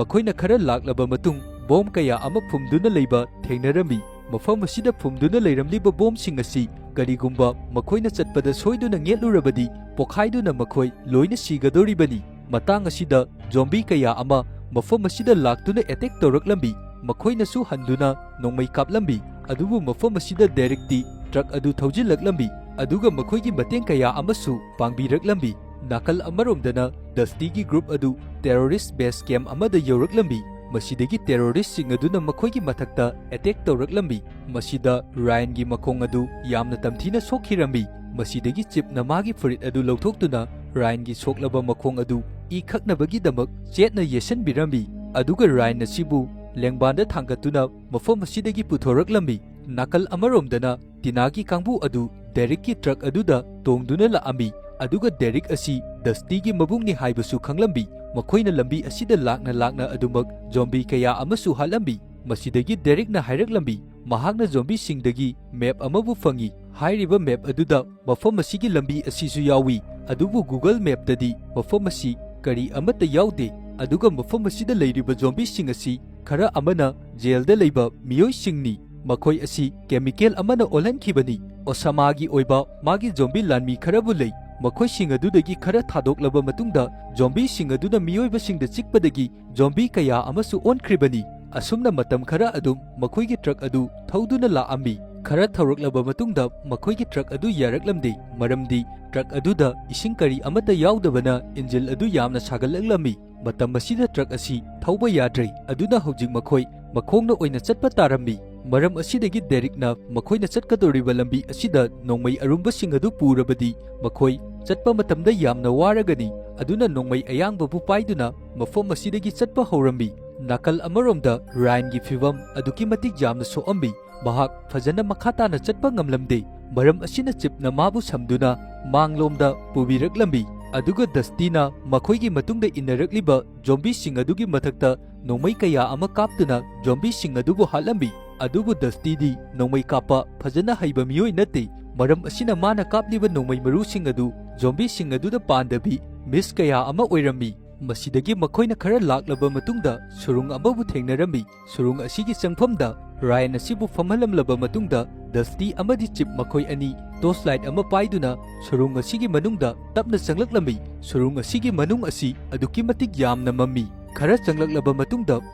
ꯃꯈꯣꯏꯅ ꯈꯔ ꯂꯥꯛꯂꯕ ꯃꯇꯨꯡ ꯕꯣꯝ ꯀꯌꯥ ꯑꯃ ꯐꯨꯝꯗꯨꯅ ꯂꯩꯕ ꯊꯦꯡꯅꯔꯝꯃꯤ꯫ ꯃꯐꯝ ꯑꯁꯤꯗ ꯐꯨꯝꯗꯨꯅ ꯂꯩꯔꯝꯂꯤꯕ ꯕꯣꯝꯁꯤꯡ ꯑꯁꯤ ꯀꯔꯤꯒꯨꯝꯕ ꯃꯈꯣꯏꯅ ꯆꯠꯄꯗ ꯁꯣꯏꯗꯨꯅ ꯉꯦꯠꯂꯨꯔꯕꯗꯤ ꯄꯣꯈꯥꯏꯗꯨꯅ ꯃꯈꯣꯏ ꯂꯣꯏꯅ ꯁꯤꯒꯗꯧꯔꯤꯕꯅꯤ꯫ ꯃꯇꯥꯡ ꯑꯁꯤꯗ ꯖꯣꯝꯕꯤ ꯀꯌꯥ ꯑꯃ ꯃꯐꯝ ꯑꯁꯤꯗ ꯂꯥꯛꯇꯨꯅ ꯑꯦꯇꯦꯛ ꯇꯧꯔꯛꯂꯝꯃꯤ꯫ ꯃꯈꯣꯏꯅꯁꯨ ꯍꯟꯗꯨꯅ ꯅꯣꯡꯃꯩ ꯀꯥꯞꯂꯝꯃꯤ꯫ ꯑꯗꯨꯕꯨ ꯃꯐꯝ ꯑꯁꯤꯗ ꯗꯦꯔꯤꯛꯇꯤ ꯇ꯭ꯔꯛ ꯑꯗꯨ ꯊꯧꯖꯤꯜꯂꯛꯂꯝꯃꯤ, ꯑꯗꯨꯒ ꯃꯈꯣꯏꯒꯤ ꯃꯇꯦꯡ ꯀꯌꯥ ꯑꯃꯁꯨ ꯄꯥꯡꯕꯤꯔꯛꯂꯝꯃꯤ꯫ ꯅꯥꯀꯜ ꯑꯃꯔꯣꯝꯗꯅ ꯗꯁꯇꯤꯒꯤ ꯒ꯭ꯔꯨꯞ ꯑꯗꯨ ꯇꯦꯔꯣꯔꯤꯁ꯭ꯠ ꯕꯦꯖ ꯀꯦꯝꯞ ꯑꯃꯗ ꯌꯧꯔꯛꯂꯝꯃꯤ꯫ ꯃꯁꯤꯗꯒꯤ ꯇꯦꯔꯣꯔꯤꯁ꯭ꯠꯁꯤꯡ ꯑꯗꯨꯅ ꯃꯈꯣꯏꯒꯤ ꯃꯊꯛꯇ ꯑꯦꯇꯦꯛ ꯇꯧꯔꯛꯂꯝꯃꯤ꯫ ꯃꯁꯤꯗ ꯔꯥꯌꯟꯒꯤ ꯃꯈꯣꯡ ꯑꯗꯨ ꯌꯥꯝꯅ ꯇꯝꯊꯤꯅ ꯁꯣꯛꯈꯤꯔꯝꯃꯤ꯫ ꯃꯁꯤꯗꯒꯤ ꯆꯤꯞꯅ ꯃꯥꯒꯤ ꯐꯨꯔꯤꯠ ꯑꯗꯨ ꯂꯧꯊꯣꯛꯇꯨꯅ ꯔꯥꯌꯟꯒꯤ ꯁꯣꯛꯂꯕ ꯃꯈꯣꯡ ꯑꯗꯨ ꯏ ꯈꯛꯅꯕꯒꯤꯗꯃꯛ ꯆꯦꯠꯅ ꯌꯦꯠꯁꯤꯟꯕꯤꯔꯝꯃꯤ, ꯑꯗꯨꯒ ꯔꯥꯌꯟ ꯑꯁꯤꯕꯨ ꯂꯦꯡꯕꯥꯟꯗ ꯊꯥꯡꯒꯠꯇꯨꯅ ꯃꯐꯝ ꯑꯁꯤꯗꯒꯤ ꯄꯨꯊꯣꯔꯛꯂꯝꯃꯤ꯫ ꯅꯥꯀꯜ ꯑꯃꯔꯣꯝꯗꯅ ꯇꯤꯅꯥꯒꯤ ꯀꯥꯡꯕꯨ ꯑꯗꯨ ꯗꯦꯔꯤꯛꯀꯤ ꯇ꯭ꯔꯛ ꯑꯗꯨꯗ ꯇꯣꯡꯗꯨꯅ ꯂꯥꯛꯑꯝꯃꯤ, ꯑꯗꯨꯒ ꯗꯦꯔꯤꯛ ꯑꯁꯤ ꯗꯁꯇꯤꯒꯤ ꯃꯕꯨꯡꯅꯤ ꯍꯥꯏꯕꯁꯨ ꯈꯪꯂꯝꯃꯤ꯫ ꯃꯈꯣꯏꯅ ꯂꯝꯕꯤ ꯑꯁꯤꯗ ꯂꯥꯛꯅ ꯂꯥꯛꯅ ꯑꯗꯨꯃꯛ ꯖꯣꯝꯕꯤ ꯀꯌꯥ ꯑꯃꯁꯨ ꯍꯥꯠꯂꯝꯃꯤ꯫ ꯃꯁꯤꯗꯒꯤ ꯗꯦꯔꯤꯛꯅ ꯍꯥꯏꯔꯛꯂꯝꯃꯤ, ꯃꯍꯥꯛꯅ ꯖꯣꯝꯕꯤꯁꯤꯡꯗꯒꯤ ꯃꯦꯞ ꯑꯃꯕꯨ ꯐꯪꯏ꯫ ꯍꯥꯏꯔꯤꯕ ꯃꯦꯞ ꯑꯗꯨꯗ ꯃꯐꯝ ꯑꯁꯤꯒꯤ ꯂꯝꯕꯤ ꯑꯁꯤꯁꯨ ꯌꯥꯎꯏ, ꯑꯗꯨꯕꯨ ꯒꯨꯒꯜ ꯃꯦꯞꯇꯗꯤ ꯃꯐꯝ ꯑꯁꯤ ꯀꯔꯤ ꯑꯃꯠꯇ ꯌꯥꯎꯗꯦ꯫ ꯑꯗꯨꯒ ꯃꯐꯝ ꯑꯁꯤꯗ ꯂꯩꯔꯤꯕ ꯖꯣꯝꯕꯤꯁꯤꯡ ꯑꯁꯤ ꯈꯔ ꯑꯃꯅ ꯖꯦꯜꯗ ꯂꯩꯕ ꯃꯤꯑꯣꯏꯁꯤꯡꯅꯤ꯫ ꯃꯈꯣꯏ ꯑꯁꯤ ꯀꯦꯃꯤꯀꯦꯜ ꯑꯃꯅ ꯑꯣꯜꯍꯟꯈꯤꯕꯅꯤ꯫ ꯑꯣꯁꯥꯃꯥꯒꯤ ꯑꯣꯏꯕ ꯃꯥꯒꯤ ꯖꯣꯝꯕꯤ ꯂꯥꯟꯃꯤ ꯈꯔꯕꯨ ꯂꯩ꯫ ꯃꯈꯣꯏꯁꯤꯡ ꯑꯗꯨꯗꯒꯤ ꯈꯔ ꯊꯥꯗꯣꯛꯂꯕ ꯃꯇꯨꯡꯗ ꯖꯣꯝꯕꯤꯁꯤꯡ ꯑꯗꯨꯅ ꯃꯤꯑꯣꯏꯕꯁꯤꯡꯗ ꯆꯤꯛꯄꯗꯒꯤ ꯖꯣꯝꯕꯤ ꯀꯌꯥ ꯑꯃꯁꯨ ꯑꯣꯟꯈ꯭ꯔꯤꯕꯅꯤ꯫ ꯑꯁꯨꯝꯅ ꯃꯇꯝ ꯈꯔ ꯑꯗꯨꯝ ꯃꯈꯣꯏꯒꯤ ꯇ꯭ꯔꯛ ꯑꯗꯨ ꯊꯧꯗꯨꯅ ꯂꯥꯛꯑꯝꯃꯤ꯫ ꯈꯔ ꯊꯧꯔꯛꯂꯕ ꯃꯇꯨꯡꯗ ꯃꯈꯣꯏꯒꯤ ꯇ꯭ꯔꯛ ꯑꯗꯨ ꯌꯥꯔꯛꯂꯝꯗꯦ, ꯃꯔꯝꯗꯤ ꯇ꯭ꯔꯛ ꯑꯗꯨꯗ ꯏꯁꯤꯡ ꯀꯔꯤ ꯑꯃꯠꯇ ꯌꯥꯎꯗꯕꯅ ꯏꯟꯖꯤꯟ ꯑꯗꯨ ꯌꯥꯝꯅ ꯁꯥꯒꯠꯂꯛꯂꯝꯃꯤ꯫ ꯃꯇꯝ ꯑꯁꯤꯗ ꯇ꯭ꯔꯛ ꯑꯁꯤ ꯊꯧꯕ ꯌꯥꯗ꯭ꯔꯦ, ꯑꯗꯨꯅ ꯍꯧꯖꯤꯛ ꯃꯈꯣꯏ ꯃꯈꯣꯡꯅ ꯑꯣꯏꯅ ꯆꯠꯄ ꯇꯥꯔꯝꯃꯤ꯫ ꯃꯔꯝ ꯑꯁꯤꯗꯒꯤ ꯗꯦꯔꯤꯛꯅ ꯃꯈꯣꯏꯅ ꯆꯠꯀꯗꯧꯔꯤꯕ ꯂꯝꯕꯤ ꯑꯁꯤꯗ ꯅꯣꯡꯃꯩ ꯑꯔꯨꯝꯕꯁꯤꯡ ꯑꯗꯨ ꯄꯨꯔꯕꯗꯤ ꯃꯈꯣꯏ ꯆꯠꯄ ꯃꯇꯝꯗ ꯌꯥꯝꯅ ꯋꯥꯔꯒꯅꯤ, ꯑꯗꯨꯅ ꯅꯣꯡꯃꯩ ꯑꯌꯥꯡꯕꯕꯨ ꯄꯥꯏꯗꯨꯅ ꯃꯐꯝ ꯑꯁꯤꯗꯒꯤ ꯆꯠꯄ ꯍꯧꯔꯝꯃꯤ꯫ ꯅꯥꯀꯜ ꯑꯃꯔꯣꯝꯗ ꯔꯥꯌꯟꯒꯤ ꯐꯤꯚꯝ ꯑꯗꯨꯛꯀꯤ ꯃꯇꯤꯛ ꯌꯥꯝꯅ ꯁꯣꯛꯑꯝꯃꯤ꯫ ꯃꯍꯥꯛ ꯐꯖꯅ ꯃꯈꯥ ꯇꯥꯅ ꯆꯠꯄ ꯉꯝꯂꯝꯗꯦ꯫ ꯃꯔꯝ ꯑꯁꯤꯅ ꯆꯤꯞꯅ ꯃꯥꯕꯨ ꯁꯝꯗꯨꯅ ꯃꯥꯡꯂꯣꯝꯗ ꯄꯨꯕꯤꯔꯛꯂꯝꯃꯤ꯫ ꯑꯗꯨꯒ ꯗꯁꯇꯤꯅ ꯃꯈꯣꯏꯒꯤ ꯃꯇꯨꯡꯗ ꯏꯟꯅꯔꯛꯂꯤꯕ ꯖꯣꯝꯕꯤꯁꯤꯡ ꯑꯗꯨꯒꯤ ꯃꯊꯛꯇ ꯅꯣꯡꯃꯩ ꯀꯌꯥ ꯑꯃ ꯀꯥꯞꯇꯨꯅ ꯖꯣꯝꯕꯤꯁꯤꯡ ꯑꯗꯨꯕꯨ ꯍꯥꯠꯂꯝꯃꯤ꯫ ꯑꯗꯨꯕꯨ ꯗꯁꯇꯤꯗꯤ ꯅꯣꯡꯃꯩ ꯀꯥꯞꯄ ꯐꯖꯅ ꯍꯩꯕ ꯃꯤꯑꯣꯏ ꯅꯠꯇꯦ꯫ ꯃꯔꯝ ꯑꯁꯤꯅ ꯃꯥꯅ ꯀꯥꯞꯂꯤꯕ ꯅꯣꯡꯃꯩ ꯃꯔꯨꯁꯤꯡ ꯑꯗꯨ ꯖꯣꯝꯕꯤꯁꯤꯡ ꯑꯗꯨꯗ ꯄꯥꯟꯗꯕꯤ ꯃꯤꯁ ꯀꯌꯥ ꯑꯃ ꯑꯣꯏꯔꯝꯃꯤ꯫ ꯃꯁꯤꯗꯒꯤ ꯃꯈꯣꯏꯅ ꯈꯔ ꯂꯥꯛꯂꯕ ꯃꯇꯨꯡꯗ ꯁꯨꯔꯨꯡ ꯑꯃꯕꯨ ꯊꯦꯡꯅꯔꯝꯃꯤ꯫ ꯁꯨꯔꯨꯡ ꯑꯁꯤꯒꯤ ꯆꯪꯐꯝꯗ ꯔꯥꯌꯟ ꯑꯁꯤꯕꯨ ꯐꯝꯍꯜꯂꯝꯂꯕ ꯃꯇꯨꯡꯗ ꯗꯁꯇꯤ ꯑꯃꯗꯤ ꯆꯤꯞ ꯃꯈꯣꯏ ꯑꯅꯤ ꯇꯣꯔꯆ ꯂꯥꯏꯠ ꯑꯃ ꯄꯥꯏꯗꯨꯅ ꯁꯨꯔꯨꯡ ꯑꯁꯤꯒꯤ ꯃꯅꯨꯡꯗ ꯇꯞꯅ ꯆꯪꯂꯛꯂꯝꯃꯤ꯫ ꯁꯨꯔꯨꯡ ꯑꯁꯤꯒꯤ ꯃꯅꯨꯡ ꯑꯁꯤ ꯑꯗꯨꯛꯀꯤ ꯃꯇꯤꯛ ꯌꯥꯝꯅ ꯃꯝꯃꯤ꯫ ꯈꯔ ꯆꯪꯂꯛꯂꯕ ꯃꯇꯨꯡꯗ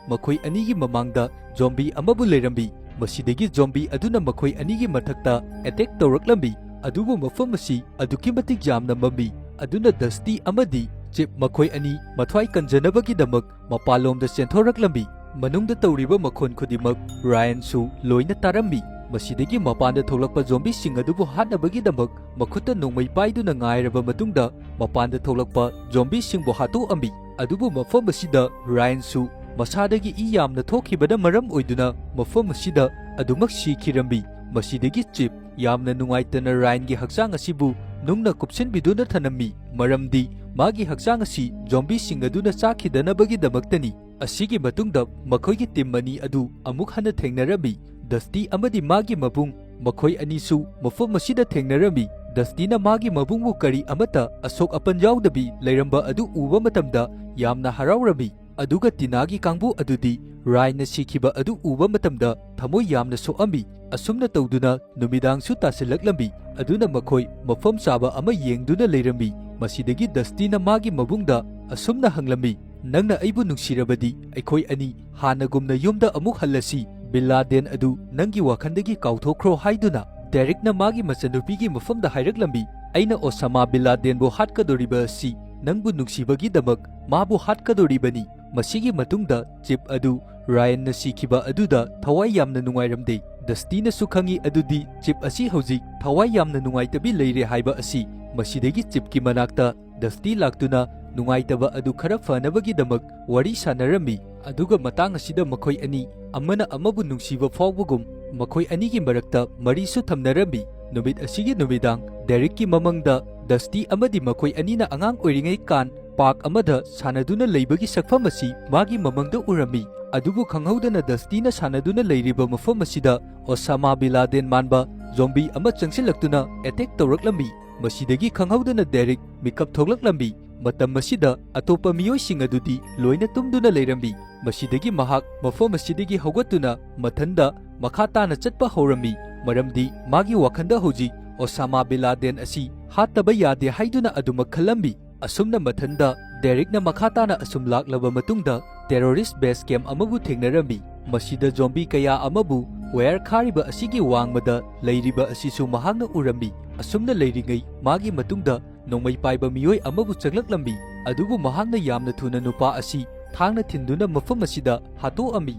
ꯃꯈꯣꯏ ꯑꯅꯤꯒꯤ ꯃꯃꯥꯡꯗ ꯖꯣꯝꯕꯤ ꯑꯃꯕꯨ ꯂꯩꯔꯝꯃꯤ꯫ ꯃꯁꯤꯗꯒꯤ ꯖꯣꯝꯕꯤ ꯑꯗꯨꯅ ꯃꯈꯣꯏ ꯑꯅꯤꯒꯤ ꯃꯊꯛꯇ ꯑꯦꯇꯦꯛ ꯇꯧꯔꯛꯂꯝꯃꯤ꯫ ꯑꯗꯨꯕꯨ ꯃꯐꯝ ꯑꯁꯤ ꯑꯗꯨꯛꯀꯤ ꯃꯇꯤꯛ ꯌꯥꯝꯅ ꯃꯝꯃꯤ꯫ ꯑꯗꯨꯅ ꯗꯁꯇꯤ ꯑꯃꯗꯤ ꯆꯤꯞ ꯃꯈꯣꯏ ꯑꯅꯤ ꯃꯊ꯭ꯋꯥꯏ ꯀꯟꯖꯅꯕꯒꯤꯗꯃꯛ ꯃꯄꯥꯟꯂꯣꯝꯗ ꯆꯦꯟꯊꯣꯔꯛꯂꯝꯃꯤ꯫ ꯃꯅꯨꯡꯗ ꯇꯧꯔꯤꯕ ꯃꯈꯣꯟ ꯈꯨꯗꯤꯡꯃꯛ ꯔꯥꯌꯟꯁꯨ ꯂꯣꯏꯅ ꯇꯥꯔꯝꯃꯤ꯫ ꯃꯁꯤꯗꯒꯤ ꯃꯄꯥꯟꯗ ꯊꯣꯛꯂꯛꯄ ꯖꯣꯝꯕꯤꯁꯤꯡ ꯑꯗꯨꯕꯨ ꯍꯥꯠꯅꯕꯒꯤꯗꯃꯛ ꯃꯈꯨꯠꯇ ꯅꯣꯡꯃꯩ ꯄꯥꯏꯗꯨꯅ ꯉꯥꯏꯔꯕ ꯃꯇꯨꯡꯗ ꯃꯄꯥꯟꯗ ꯊꯣꯛꯂꯛꯄ ꯖꯣꯝꯕꯤꯁꯤꯡꯕꯨ ꯍꯥꯠꯇꯣꯛꯑꯝꯃꯤ꯫ ꯑꯗꯨꯕꯨ ꯃꯐꯝ ꯑꯁꯤꯗ ꯔꯥꯌꯟꯁꯨ ꯃꯁꯥꯗꯒꯤ ꯏ ꯌꯥꯝꯅ ꯊꯣꯛꯈꯤꯕꯅ ꯃꯔꯝ ꯑꯣꯏꯗꯨꯅ ꯃꯐꯝ ꯑꯁꯤꯗ ꯑꯗꯨꯃꯛ ꯁꯤꯈꯤꯔꯝꯃꯤ꯫ ꯃꯁꯤꯗꯒꯤ ꯆꯤꯞ ꯌꯥꯝꯅ ꯅꯨꯡꯉꯥꯏꯇꯅ ꯔꯥꯌꯟꯒꯤ ꯍꯛꯆꯥꯡ ꯑꯁꯤꯕꯨ ꯅꯨꯡꯅ ꯀꯨꯞꯁꯤꯟꯕꯤꯗꯨꯅ ꯊꯅꯝꯃꯤ, ꯃꯔꯝꯗꯤ ꯃꯥꯒꯤ ꯍꯛꯆꯥꯡ ꯑꯁꯤ ꯖꯣꯝꯕꯤꯁꯤꯡ ꯑꯗꯨꯅ ꯆꯥꯈꯤꯗꯅꯕꯒꯤꯗꯃꯛꯇꯅꯤ꯫ ꯑꯁꯤꯒꯤ ꯃꯇꯨꯡꯗ ꯃꯈꯣꯏꯒꯤ ꯇꯤꯝ ꯑꯅꯤ ꯑꯗꯨ ꯑꯃꯨꯛ ꯍꯟꯅ ꯊꯦꯡꯅꯔꯝꯃꯤ꯫ ꯗꯁꯇꯤ ꯑꯃꯗꯤ ꯃꯥꯒꯤ ꯃꯕꯨꯡ ꯃꯈꯣꯏ ꯑꯅꯤꯁꯨ ꯃꯐꯝ ꯑꯁꯤꯗ ꯊꯦꯡꯅꯔꯝꯃꯤ꯫ ꯗꯁꯇꯤꯅ ꯃꯥꯒꯤ ꯃꯕꯨꯡꯕꯨ ꯀꯔꯤ ꯑꯃꯠꯇ ꯑꯁꯣꯛ ꯑꯄꯟ ꯌꯥꯎꯗꯕꯤ ꯂꯩꯔꯝꯕ ꯑꯗꯨ ꯎꯕ ꯃꯇꯝꯗ ꯌꯥꯝꯅ ꯍꯔꯥꯎꯔꯝꯃꯤ꯫ ꯑꯗꯨꯒ ꯇꯤꯅꯥꯒꯤ ꯀꯥꯡꯕꯨ ꯑꯗꯨꯗꯤ ꯔꯥꯌꯟꯅ ꯁꯤꯈꯤꯕ ꯑꯗꯨ ꯎꯕ ꯃꯇꯝꯗ ꯊꯃꯣꯏ ꯌꯥꯝꯅ ꯁꯣꯛꯑꯝꯃꯤ꯫ ꯑꯁꯨꯝꯅ ꯇꯧꯗꯨꯅ ꯅꯨꯃꯤꯗꯥꯡꯁꯨ ꯇꯥꯁꯤꯜꯂꯛꯂꯝꯃꯤ꯫ ꯑꯗꯨꯅ ꯃꯈꯣꯏ ꯃꯐꯝ ꯆꯥꯕ ꯑꯃ ꯌꯦꯡꯗꯨꯅ ꯂꯩꯔꯝꯃꯤ꯫ ꯃꯁꯤꯗꯒꯤ ꯗꯁꯇꯤꯅ ꯃꯥꯒꯤ ꯃꯕꯨꯡꯗ ꯑꯁꯨꯝꯅ ꯍꯪꯂꯝꯃꯤ, "ꯅꯪꯅ ꯑꯩꯕꯨ ꯅꯨꯡꯁꯤꯔꯕꯗꯤ ꯑꯩꯈꯣꯏ ꯑꯅꯤ ꯍꯥꯟꯅꯒꯨꯝꯅ ꯌꯨꯝꯗ ꯑꯃꯨꯛ ꯍꯜꯂꯁꯤ꯫ ꯕꯤꯟ ꯂꯥꯗꯦꯟ ꯑꯗꯨ ꯅꯪꯒꯤ ꯋꯥꯈꯜꯗꯒꯤ ꯀꯥꯎꯊꯣꯛꯈ꯭ꯔꯣ" ꯍꯥꯏꯗꯨꯅ꯫ ꯗꯦꯔꯤꯛꯅ ꯃꯥꯒꯤ ꯃꯆꯟꯅꯨꯄꯤꯒꯤ ꯃꯐꯝꯗ ꯍꯥꯏꯔꯛꯂꯝꯃꯤ, "ꯑꯩꯅ ꯑꯣꯁꯥꯃꯥ ꯕꯤꯟ ꯂꯥꯗꯦꯟꯕꯨ ꯍꯥꯠꯀꯗꯧꯔꯤꯕ ꯑꯁꯤ ꯅꯪꯕꯨ ꯅꯨꯡꯁꯤꯕꯒꯤꯗꯃꯛ ꯃꯥꯕꯨ ꯍꯥꯠꯀꯗꯧꯔꯤꯕꯅꯤ"꯫ ꯃꯁꯤꯒꯤ ꯃꯇꯨꯡꯗ ꯆꯤꯞ ꯑꯗꯨ ꯔꯥꯌꯟꯅ ꯁꯤꯈꯤꯕ ꯑꯗꯨꯗ ꯊꯋꯥꯏ ꯌꯥꯝꯅ ꯅꯨꯡꯉꯥꯏꯔꯝꯗꯦ꯫ ꯗꯁꯇꯤꯅꯁꯨ ꯈꯪꯏ ꯑꯗꯨꯗꯤ ꯆꯤꯞ ꯑꯁꯤ ꯍꯧꯖꯤꯛ ꯊꯋꯥꯏ ꯌꯥꯝꯅ ꯅꯨꯡꯉꯥꯏꯇꯕꯤ ꯂꯩꯔꯦ ꯍꯥꯏꯕ ꯑꯁꯤ꯫ ꯃꯁꯤꯗꯒꯤ ꯆꯤꯞꯀꯤ ꯃꯅꯥꯛꯇ ꯗꯁꯇꯤ ꯂꯥꯛꯇꯨꯅ ꯅꯨꯡꯉꯥꯏꯇꯕ ꯑꯗꯨ ꯈꯔ ꯐꯅꯕꯒꯤꯗꯃꯛ ꯋꯥꯔꯤ ꯁꯥꯟꯅꯔꯝꯃꯤ꯫ ꯑꯗꯨꯒ ꯃꯇꯥꯡ ꯑꯁꯤꯗ ꯃꯈꯣꯏ ꯑꯅꯤ ꯑꯃꯅ ꯑꯃꯕꯨ ꯅꯨꯡꯁꯤꯕ ꯐꯥꯎꯕꯒꯨꯝ ꯃꯈꯣꯏ ꯑꯅꯤꯒꯤ ꯃꯔꯛꯇ ꯃꯔꯤꯁꯨ ꯊꯝꯅꯔꯝꯃꯤ꯫ ꯅꯨꯃꯤꯠ ꯑꯁꯤꯒꯤ ꯅꯨꯃꯤꯗꯥꯡ ꯗꯦꯔꯤꯛꯀꯤ ꯃꯃꯪꯗ ꯗꯁꯇꯤ ꯑꯃꯗꯤ ꯃꯈꯣꯏ ꯑꯅꯤꯅ ꯑꯉꯥꯡ ꯑꯣꯏꯔꯤꯉꯩ ꯀꯥꯟ ꯄꯥꯔꯛ ꯑꯃꯗ ꯁꯥꯟꯅꯗꯨꯅ ꯂꯩꯕꯒꯤ ꯁꯛꯐꯝ ꯑꯁꯤ ꯃꯥꯒꯤ ꯃꯃꯪꯗ ꯎꯔꯝꯃꯤ꯫ ꯑꯗꯨꯕꯨ ꯈꯪꯍꯧꯗꯅ ꯗꯁꯇꯤꯅ ꯁꯥꯟꯅꯗꯨꯅ ꯂꯩꯔꯤꯕ ꯃꯐꯝ ꯑꯁꯤꯗ ꯑꯣꯁꯥꯃꯥ ꯕꯤꯟ ꯂꯥꯗꯦꯟ ꯃꯥꯟꯕ ꯖꯣꯝꯕꯤ ꯑꯃ ꯆꯪꯁꯤꯜꯂꯛꯇꯨꯅ ꯑꯦꯇꯦꯛ ꯇꯧꯔꯛꯂꯝꯃꯤ꯫ ꯃꯁꯤꯗꯒꯤ ꯈꯪꯍꯧꯗꯅ ꯗꯦꯔꯤꯛ ꯃꯤꯀꯞ ꯊꯣꯛꯂꯛꯂꯝꯃꯤ꯫ ꯃꯇꯝ ꯑꯁꯤꯗ ꯑꯇꯣꯞꯄ ꯃꯤꯑꯣꯏꯁꯤꯡ ꯑꯗꯨꯗꯤ ꯂꯣꯏꯅ ꯇꯨꯝꯗꯨꯅ ꯂꯩꯔꯝꯃꯤ꯫ ꯃꯁꯤꯗꯒꯤ ꯃꯍꯥꯛ ꯃꯐꯝ ꯑꯁꯤꯗꯒꯤ ꯍꯧꯒꯠꯇꯨꯅ ꯃꯊꯟꯗ ꯃꯈꯥ ꯇꯥꯅ ꯆꯠꯄ ꯍꯧꯔꯝꯃꯤ, ꯃꯔꯝꯗꯤ ꯃꯥꯒꯤ ꯋꯥꯈꯜꯗ ꯍꯧꯖꯤꯛ ꯑꯣꯁꯥꯃꯥ ꯕꯤꯟ ꯂꯥꯗꯦꯟ ꯑꯁꯤ ꯍꯥꯠꯇꯕ ꯌꯥꯗꯦ ꯍꯥꯏꯗꯨꯅ ꯑꯗꯨꯃꯛ ꯈꯜꯂꯝꯃꯤ꯫ ꯑꯁꯨꯝꯅ ꯃꯊꯟꯗ ꯗꯦꯔꯤꯛꯅ ꯃꯈꯥ ꯇꯥꯅ ꯑꯁꯨꯝ ꯂꯥꯛꯂꯕ ꯃꯇꯨꯡꯗ ꯇꯦꯔꯣꯔꯤꯁ ꯕꯦꯁ ꯀꯦꯝ ꯑꯃꯕꯨ ꯊꯦꯡꯅꯔꯝꯃꯤ꯫ ꯃꯁꯤꯗ ꯖꯣꯝꯕꯤ ꯀꯌꯥ ꯑꯃꯕꯨ ꯋꯥꯌꯔ ꯈꯥꯔꯤꯕ ꯑꯁꯤꯒꯤ ꯋꯥꯡꯃꯗ ꯂꯩꯔꯤꯕ ꯑꯁꯤꯁꯨ ꯃꯍꯥꯛꯅ ꯎꯔꯝꯃꯤ꯫ ꯑꯁꯨꯝꯅ ꯂꯩꯔꯤꯉꯩ ꯃꯥꯒꯤ ꯃꯇꯨꯡꯗ ꯅꯣꯡꯃꯩ ꯄꯥꯏꯕ ꯃꯤꯑꯣꯏ ꯑꯃꯕꯨ ꯆꯪꯂꯛꯂꯝꯃꯤ, ꯑꯗꯨꯕꯨ ꯃꯍꯥꯛꯅ ꯌꯥꯝꯅ ꯊꯨꯅ ꯅꯨꯄꯥ ꯑꯁꯤ ꯊꯥꯡꯅ ꯊꯤꯟꯗꯨꯅ ꯃꯐꯝ ꯑꯁꯤꯗ ꯍꯥꯠꯇꯣꯛꯑꯝꯃꯤ꯫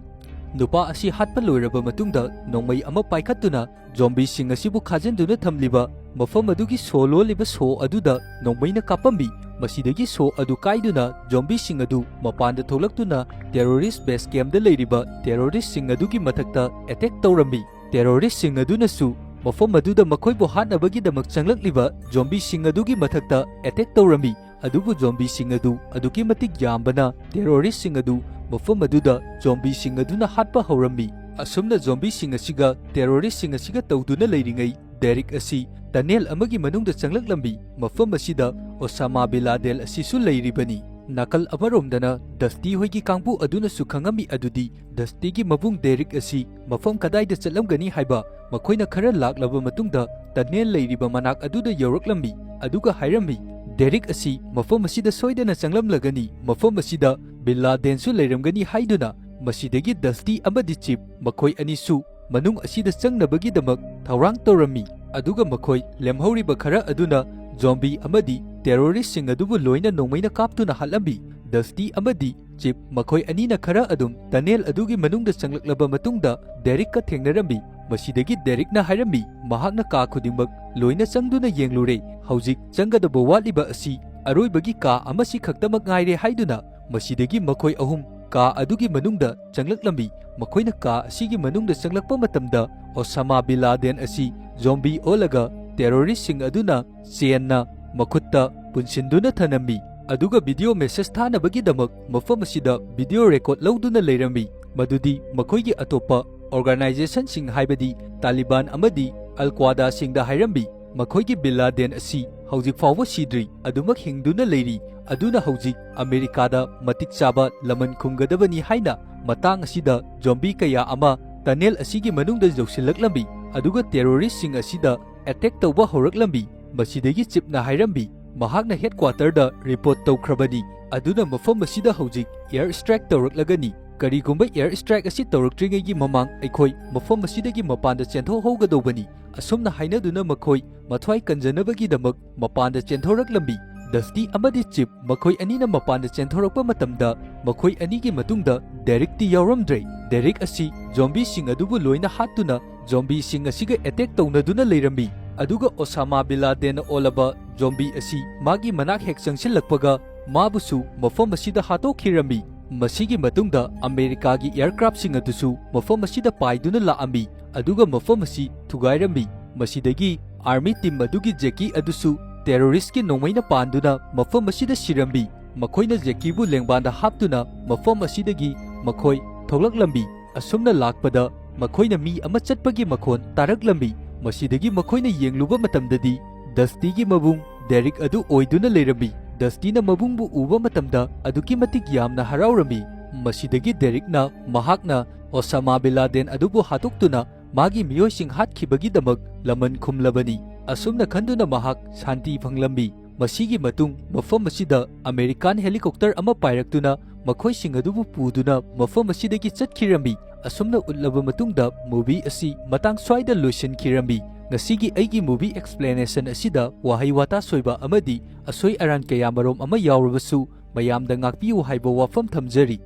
ꯅꯨꯄꯥ ꯑꯁꯤ ꯍꯥꯠꯄ ꯂꯣꯏꯔꯕ ꯃꯇꯨꯡꯗ ꯅꯣꯡꯃꯩ ꯑꯃ ꯄꯥꯏꯈꯠꯇꯨꯅ ꯖꯣꯝꯕꯤꯁꯤꯡ ꯑꯁꯤꯕꯨ ꯈꯥꯖꯤꯟꯗꯨꯅ ꯊꯝꯂꯤꯕ ꯃꯐꯝ ꯑꯗꯨꯒꯤ ꯁꯣ ꯂꯣꯜꯂꯤꯕ ꯁꯣ ꯑꯗꯨꯗ ꯅꯣꯡꯃꯩꯅ ꯀꯥꯞꯄꯝꯃꯤ꯫ ꯃꯁꯤꯗꯒꯤ ꯁꯣ ꯑꯗꯨ ꯀꯥꯏꯗꯨꯅ ꯖꯣꯝꯕꯤꯁꯤꯡ ꯑꯗꯨ ꯃꯄꯥꯟꯗ ꯊꯣꯛꯂꯛꯇꯨꯅ ꯇꯦꯔꯣꯔꯤꯁ꯭ꯠ ꯕꯦꯁ ꯀꯦꯝꯗ ꯂꯩꯔꯤꯕ ꯇꯦꯔꯣꯔꯤꯁ꯭ꯠꯁꯤꯡ ꯑꯗꯨꯒꯤ ꯃꯊꯛꯇ ꯑꯦꯇꯦꯛ ꯇꯧꯔꯝꯃꯤ꯫ ꯇꯦꯔꯣꯔꯤꯁ꯭ꯠꯁꯤꯡ ꯑꯗꯨꯅꯁꯨ ꯃꯐꯝ ꯑꯗꯨꯗ ꯃꯈꯣꯏꯕꯨ ꯍꯥꯠꯅꯕꯒꯤꯗꯃꯛ ꯆꯪꯂꯛꯂꯤꯕ ꯖꯣꯝꯕꯤꯁꯤꯡ ꯑꯗꯨꯒꯤ ꯃꯊꯛꯇ ꯑꯦꯇꯦꯛ ꯇꯧꯔꯝꯃꯤ꯫ ꯑꯗꯨꯕꯨ ꯖꯣꯝꯕꯤꯁꯤꯡ ꯑꯗꯨ ꯑꯗꯨꯛꯀꯤ ꯃꯇꯤꯛ ꯌꯥꯝꯕꯅ ꯇꯦꯔꯣꯔꯤꯁ꯭ꯠꯁꯤꯡ ꯑꯗꯨ ꯃꯐꯝ ꯑꯗꯨꯗ ꯖꯣꯝꯕꯤꯁꯤꯡ ꯑꯗꯨꯅ ꯍꯥꯠꯄ ꯍꯧꯔꯝꯃꯤ꯫ ꯑꯁꯨꯝꯅ ꯖꯣꯝꯕꯤꯁꯤꯡ ꯑꯁꯤꯒ ꯇꯦꯔꯣꯔꯤꯁ꯭ꯠꯁꯤꯡ ꯑꯁꯤꯒ ꯇꯧꯗꯨꯅ ꯂꯩꯔꯤꯉꯩ ꯗꯦꯔꯤꯛ ꯑꯁꯤ ꯇꯅꯦꯜ ꯑꯃꯒꯤ ꯃꯅꯨꯡꯗ ꯆꯪꯂꯛꯂꯝꯃꯤ꯫ ꯃꯐꯝ ꯑꯁꯤꯗ ꯑꯣꯁꯥꯃꯥ ꯕꯤꯟ ꯂꯥꯗꯦꯟ ꯑꯁꯤꯁꯨ ꯂꯩꯔꯤꯕꯅꯤ꯫ ꯅꯥꯀꯜ ꯑꯃꯔꯣꯝꯗꯅ ꯗꯁꯇꯤ ꯍꯣꯏꯒꯤ ꯀꯥꯡꯕꯨ ꯑꯗꯨꯅꯁꯨ ꯈꯪꯉꯝꯃꯤ ꯑꯗꯨꯗꯤ ꯗꯁꯇꯤꯒꯤ ꯃꯕꯨꯡ ꯗꯦꯔꯤꯛ ꯑꯁꯤ ꯃꯐꯝ ꯀꯗꯥꯏꯗ ꯆꯠꯂꯝꯒꯅꯤ ꯍꯥꯏꯕ ꯃꯈꯣꯏꯅ ꯈꯔ ꯂꯥꯛꯂꯕ ꯃꯇꯨꯡꯗ ꯇꯅꯦꯜ ꯂꯩꯔꯤꯕ ꯃꯅꯥꯛ ꯑꯗꯨꯗ ꯌꯧꯔꯛꯂꯝꯃꯤ, ꯑꯗꯨꯒ ꯍꯥꯏꯔꯝꯃꯤ, "ꯗꯦꯔꯤꯛ ꯑꯁꯤ ꯃꯐꯝ ꯑꯁꯤꯗ ꯁꯣꯏꯗꯅ ꯆꯪꯂꯝꯂꯒꯅꯤ, ꯃꯐꯝ ꯑꯁꯤꯗ ꯕꯤꯟ ꯂꯥꯗꯦꯟꯁꯨ ꯂꯩꯔꯝꯒꯅꯤ" ꯍꯥꯏꯗꯨꯅ꯫ ꯃꯁꯤꯗꯒꯤ ꯗꯁꯇꯤ ꯑꯃꯗꯤ ꯆꯤꯞ ꯃꯈꯣꯏ ꯑꯅꯤꯁꯨ ꯃꯅꯨꯡ ꯑꯁꯤꯗ ꯆꯪꯅꯕꯒꯤꯗꯃꯛ ꯊꯧꯔꯥꯡ ꯇꯧꯔꯝꯃꯤ, ꯑꯗꯨꯒ ꯃꯈꯣꯏ ꯂꯦꯝꯍꯧꯔꯤꯕ ꯈꯔ ꯑꯗꯨꯅ ꯖꯣꯝꯕꯤ ꯑꯃꯗꯤ ꯇꯦꯔꯣꯔꯤꯁ꯭ꯠꯁꯤꯡ ꯑꯗꯨꯕꯨ ꯂꯣꯏꯅ ꯅꯣꯡꯃꯩꯅ ꯀꯥꯞꯇꯨꯅ ꯍꯥꯠꯂꯝꯃꯤ꯫ ꯗꯁꯇꯤ ꯑꯃꯗꯤ ꯆꯤꯞ ꯃꯈꯣꯏ ꯑꯅꯤꯅ ꯈꯔ ꯑꯗꯨꯝ ꯇꯅꯦꯜ ꯑꯗꯨꯒꯤ ꯃꯅꯨꯡꯗ ꯆꯪꯂꯛꯂꯕ ꯃꯇꯨꯡꯗ ꯗꯦꯔꯤꯛꯀ ꯊꯦꯡꯅꯔꯝꯃꯤ꯫ ꯃꯁꯤꯗꯒꯤ ꯗꯦꯔꯤꯛꯅ ꯍꯥꯏꯔꯝꯃꯤ, ꯃꯍꯥꯛꯅ ꯀꯥ ꯈꯨꯗꯤꯡꯃꯛ ꯂꯣꯏꯅ ꯆꯪꯗꯨꯅ ꯌꯦꯡꯂꯨꯔꯦ, ꯍꯧꯖꯤꯛ ꯆꯪꯒꯗꯕ ꯋꯥꯠꯂꯤꯕ ꯑꯁꯤ ꯑꯔꯣꯏꯕꯒꯤ ꯀꯥ ꯑꯃꯁꯤ ꯈꯛꯇꯃꯛ ꯉꯥꯏꯔꯦ ꯍꯥꯏꯗꯨꯅ꯫ ꯃꯁꯤꯗꯒꯤ ꯃꯈꯣꯏ ꯑꯍꯨꯝ ꯀꯥ ꯑꯗꯨꯒꯤ ꯃꯅꯨꯡꯗ ꯆꯪꯂꯛꯂꯝꯃꯤ꯫ ꯃꯈꯣꯏꯅ ꯀꯥ ꯑꯁꯤꯒꯤ ꯃꯅꯨꯡꯗ ꯆꯪꯂꯛꯄ ꯃꯇꯝꯗ, ꯑꯣꯁꯥꯃꯥ ꯕꯤꯟ ꯂꯥꯗꯦꯟ ꯑꯁꯤ ꯖꯣꯝꯕꯤ ꯑꯣꯜꯂꯒ ꯇꯦꯔꯣꯔꯤꯁ꯭ꯠꯁꯤꯡ ꯑꯗꯨꯅ ꯆꯦꯟꯅ ꯃꯈꯨꯠꯇ ꯄꯨꯟꯁꯤꯟꯗꯨꯅ ꯊꯅꯝꯃꯤ꯫ ꯑꯗꯨꯒ ꯚꯤꯗꯤꯑꯣ ꯃꯦꯁꯦꯖ ꯊꯥꯅꯕꯒꯤꯗꯃꯛ ꯃꯐꯝ ꯑꯁꯤꯗ ꯚꯤꯗꯤꯑꯣ ꯔꯦꯀꯣꯔꯗ ꯂꯧꯗꯨꯅ ꯂꯩꯔꯝꯃꯤ, ꯃꯗꯨꯗꯤ ꯃꯈꯣꯏꯒꯤ ꯑꯇꯣꯞꯄ ꯑꯣꯔꯒꯅꯥꯏꯖꯦꯁꯟꯁꯤꯡ, ꯍꯥꯏꯕꯗꯤ ꯇꯥꯂꯤꯕꯥꯟ ꯑꯃꯗꯤ ꯑꯜ ꯀ꯭ꯋꯥꯗꯥꯁꯤꯡꯗ ꯍꯥꯏꯔꯝꯃꯤ꯫ ꯃꯈꯣꯏꯒꯤ ꯕꯤꯟ ꯂꯥꯗꯦꯟ ꯑꯁꯤ ꯍꯧꯖꯤꯛ ꯐꯥꯎꯕ ꯁꯤꯗ꯭ꯔꯤ, ꯑꯗꯨꯃꯛ ꯍꯤꯡꯗꯨꯅ ꯂꯩꯔꯤ, ꯑꯗꯨꯅ ꯍꯧꯖꯤꯛ ꯑꯃꯦꯔꯤꯀꯥꯗ ꯃꯇꯤꯛ ꯆꯥꯕ ꯂꯃꯟ ꯈꯨꯝꯒꯗꯕꯅꯤ ꯍꯥꯏꯅ꯫ ꯃꯇꯥꯡ ꯑꯁꯤꯗ ꯖꯣꯝꯕꯤ ꯀꯌꯥ ꯑꯃ ꯇꯅꯦꯜ ꯑꯁꯤꯒꯤ ꯃꯅꯨꯡꯗ ꯌꯧꯁꯤꯜꯂꯛꯂꯝꯃꯤ, ꯑꯗꯨꯒ ꯇꯦꯔꯣꯔꯤꯁ꯭ꯠꯁꯤꯡ ꯑꯁꯤꯗ ꯑꯦꯇꯦꯛ ꯇꯧꯕ ꯍꯧꯔꯛꯂꯝꯃꯤ꯫ ꯃꯁꯤꯗꯒꯤ ꯆꯤꯞꯅ ꯍꯥꯏꯔꯝꯃꯤ, ꯃꯍꯥꯛꯅ ꯍꯦꯗꯀ꯭ꯋꯥꯇꯔꯗ ꯔꯤꯄꯣꯔꯠ ꯇꯧꯈ꯭ꯔꯕꯅꯤ, ꯑꯗꯨꯅ ꯃꯐꯝ ꯑꯁꯤꯗ ꯍꯧꯖꯤꯛ ꯑꯦꯌꯔ ꯁ꯭ꯇ꯭ꯔꯥꯏꯛ ꯇꯧꯔꯛꯂꯒꯅꯤ꯫ ꯀꯔꯤꯒꯨꯝꯕ ꯑꯦꯌꯔ ꯁ꯭ꯇ꯭ꯔꯥꯏꯛ ꯑꯁꯤ ꯇꯧꯔꯛꯇ꯭ꯔꯤꯉꯩꯒꯤ ꯃꯃꯥꯡ ꯑꯩꯈꯣꯏ ꯃꯐꯝ ꯑꯁꯤꯗꯒꯤ ꯃꯄꯥꯟꯗ ꯆꯦꯟꯊꯣꯛꯍꯧꯒꯗꯧꯕꯅꯤ꯫ ꯑꯁꯨꯝꯅ ꯍꯥꯏꯅꯗꯨꯅ ꯃꯈꯣꯏ ꯃꯊ꯭ꯋꯥꯏ ꯀꯟꯖꯅꯕꯒꯤꯗꯃꯛ ꯃꯄꯥꯟꯗ ꯆꯦꯟꯊꯣꯔꯛꯂꯝꯃꯤ꯫ ꯗꯁꯇꯤ ꯑꯃꯗꯤ ꯆꯤꯞ ꯃꯈꯣꯏ ꯑꯅꯤꯅ ꯃꯄꯥꯟꯗ ꯆꯦꯟꯊꯣꯔꯛꯄ ꯃꯇꯝꯗ, ꯃꯈꯣꯏ ꯑꯅꯤꯒꯤ ꯃꯇꯨꯡꯗ ꯗꯦꯔꯤꯛꯇꯤ ꯌꯥꯎꯔꯝꯗ꯭ꯔꯦ꯫ ꯗꯦꯔꯤꯛ ꯑꯁꯤ ꯖꯣꯝꯕꯤꯁꯤꯡ ꯑꯗꯨꯕꯨ ꯂꯣꯏꯅ ꯍꯥꯠꯇꯨꯅ ꯖꯣꯝꯕꯤꯁꯤꯡ ꯑꯁꯤꯒ ꯑꯦꯇꯦꯛ ꯇꯧꯅꯗꯨꯅ ꯂꯩꯔꯝꯃꯤ, ꯑꯗꯨꯒ ꯑꯣꯁꯥꯃꯥ ꯕꯤꯟ ꯂꯥꯗꯦꯟꯅ ꯑꯣꯜꯂꯕ ꯖꯣꯝꯕꯤ ꯑꯁꯤ ꯃꯥꯒꯤ ꯃꯅꯥꯛ ꯍꯦꯛ ꯆꯪꯁꯤꯜꯂꯛꯄꯒ, ꯃꯥꯕꯨꯁꯨ ꯃꯐꯝ ꯑꯁꯤꯗ ꯍꯥꯠꯇꯣꯛꯈꯤꯔꯝꯃꯤ꯫ ꯃꯁꯤꯒꯤ ꯃꯇꯨꯡꯗ ꯑꯃꯦꯔꯤꯀꯥꯒꯤ ꯑꯦꯌꯔꯀ꯭ꯔꯥꯐꯁꯤꯡ ꯑꯗꯨꯁꯨ ꯃꯐꯝ ꯑꯁꯤꯗ ꯄꯥꯏꯗꯨꯅ ꯂꯥꯛꯑꯝꯃꯤ, ꯑꯗꯨꯒ ꯃꯐꯝ ꯑꯁꯤ ꯊꯨꯒꯥꯏꯔꯝꯃꯤ꯫ ꯃꯁꯤꯗꯒꯤ ꯑꯥꯔꯃꯤ ꯇꯤꯝ ꯑꯗꯨꯒꯤ ꯖꯦꯀꯤ ꯑꯗꯨꯁꯨ ꯇꯦꯔꯣꯔꯤꯁ꯭ꯠꯀꯤ ꯅꯣꯡꯃꯩꯅ ꯄꯥꯟꯗꯨꯅ ꯃꯐꯝ ꯑꯁꯤꯗ ꯁꯤꯔꯝꯃꯤ꯫ ꯃꯈꯣꯏꯅ ꯖꯦꯀꯤꯕꯨ ꯂꯦꯡꯕꯥꯟꯗ ꯍꯥꯞꯇꯨꯅ ꯃꯐꯝ ꯑꯁꯤꯗꯒꯤ ꯃꯈꯣꯏ ꯊꯣꯛꯂꯛꯂꯝꯃꯤ꯫ ꯑꯁꯨꯝꯅ ꯂꯥꯛꯄꯗ ꯃꯈꯣꯏꯅ ꯃꯤ ꯑꯃ ꯆꯠꯄꯒꯤ ꯃꯈꯣꯟ ꯇꯥꯔꯛꯂꯝꯃꯤ꯫ ꯃꯁꯤꯗꯒꯤ ꯃꯈꯣꯏꯅ ꯌꯦꯡꯂꯨꯕ ꯃꯇꯝꯗꯗꯤ ꯗꯁꯇꯤꯒꯤ ꯃꯕꯨꯡ ꯗꯦꯔꯤꯛ ꯑꯗꯨ ꯑꯣꯏꯗꯨꯅ ꯂꯩꯔꯝꯃꯤ꯫ ꯗꯁꯇꯤꯅ ꯃꯕꯨꯡꯕꯨ ꯎꯕ ꯃꯇꯝꯗ ꯑꯗꯨꯛꯀꯤ ꯃꯇꯤꯛ ꯌꯥꯝꯅ ꯍꯔꯥꯎꯔꯝꯃꯤ꯫ ꯃꯁꯤꯗꯒꯤ ꯗꯦꯔꯤꯛꯅ ꯃꯍꯥꯛꯅ ꯑꯣꯁꯥꯃꯥ ꯕꯤꯟ ꯂꯥꯗꯦꯟ ꯑꯗꯨꯕꯨ ꯍꯥꯠꯇꯣꯛꯇꯨꯅ ꯃꯥꯒꯤ ꯃꯤꯑꯣꯏꯁꯤꯡ ꯍꯥꯠꯈꯤꯕꯒꯤꯗꯃꯛ ꯂꯃꯟ ꯈꯨꯝꯂꯕꯅꯤ꯫ ꯑꯁꯨꯝꯅ ꯈꯟꯗꯨꯅ ꯃꯍꯥꯛ ꯁꯥꯟꯇꯤ ꯐꯪꯂꯝꯃꯤ꯫ ꯃꯁꯤꯒꯤ ꯃꯇꯨꯡ ꯃꯐꯝ ꯑꯁꯤꯗ ꯑꯃꯦꯔꯤꯀꯥꯟ ꯍꯦꯂꯤꯀꯣꯞꯇꯔ ꯑꯃ ꯄꯥꯏꯔꯛꯇꯨꯅ ꯃꯈꯣꯏꯁꯤꯡ ꯑꯗꯨꯕꯨ ꯄꯨꯗꯨꯅ ꯃꯐꯝ ꯑꯁꯤꯗꯒꯤ ꯆꯠꯈꯤꯔꯝꯃꯤ꯫ ꯑꯁꯨꯝꯅ ꯎꯠꯂꯕ ꯃꯇꯨꯡꯗ ꯃꯨꯚꯤ ꯑꯁꯤ ꯃꯇꯥꯡ ꯁ꯭ꯋꯥꯏꯗ ꯂꯣꯏꯁꯤꯟꯈꯤꯔꯝꯃꯤ꯫ ꯉꯁꯤꯒꯤ ꯑꯩꯒꯤ ꯃꯨꯚꯤ ꯑꯦꯛꯁꯄ꯭ꯂꯦꯅꯦꯁꯟ ꯑꯁꯤꯗ ꯋꯥꯍꯩ ꯋꯥꯇꯥ ꯁꯣꯏꯕ ꯑꯃꯗꯤ ꯑꯁꯣꯏ ꯑꯔꯥꯟ ꯀꯌꯥꯃꯔꯣꯝ ꯑꯃ ꯌꯥꯎꯔꯕꯁꯨ ꯃꯌꯥꯝꯗ ꯉꯥꯛꯄꯤꯌꯨ ꯍꯥꯏꯕ ꯋꯥꯐꯝ ꯊꯝꯖꯔꯤ꯫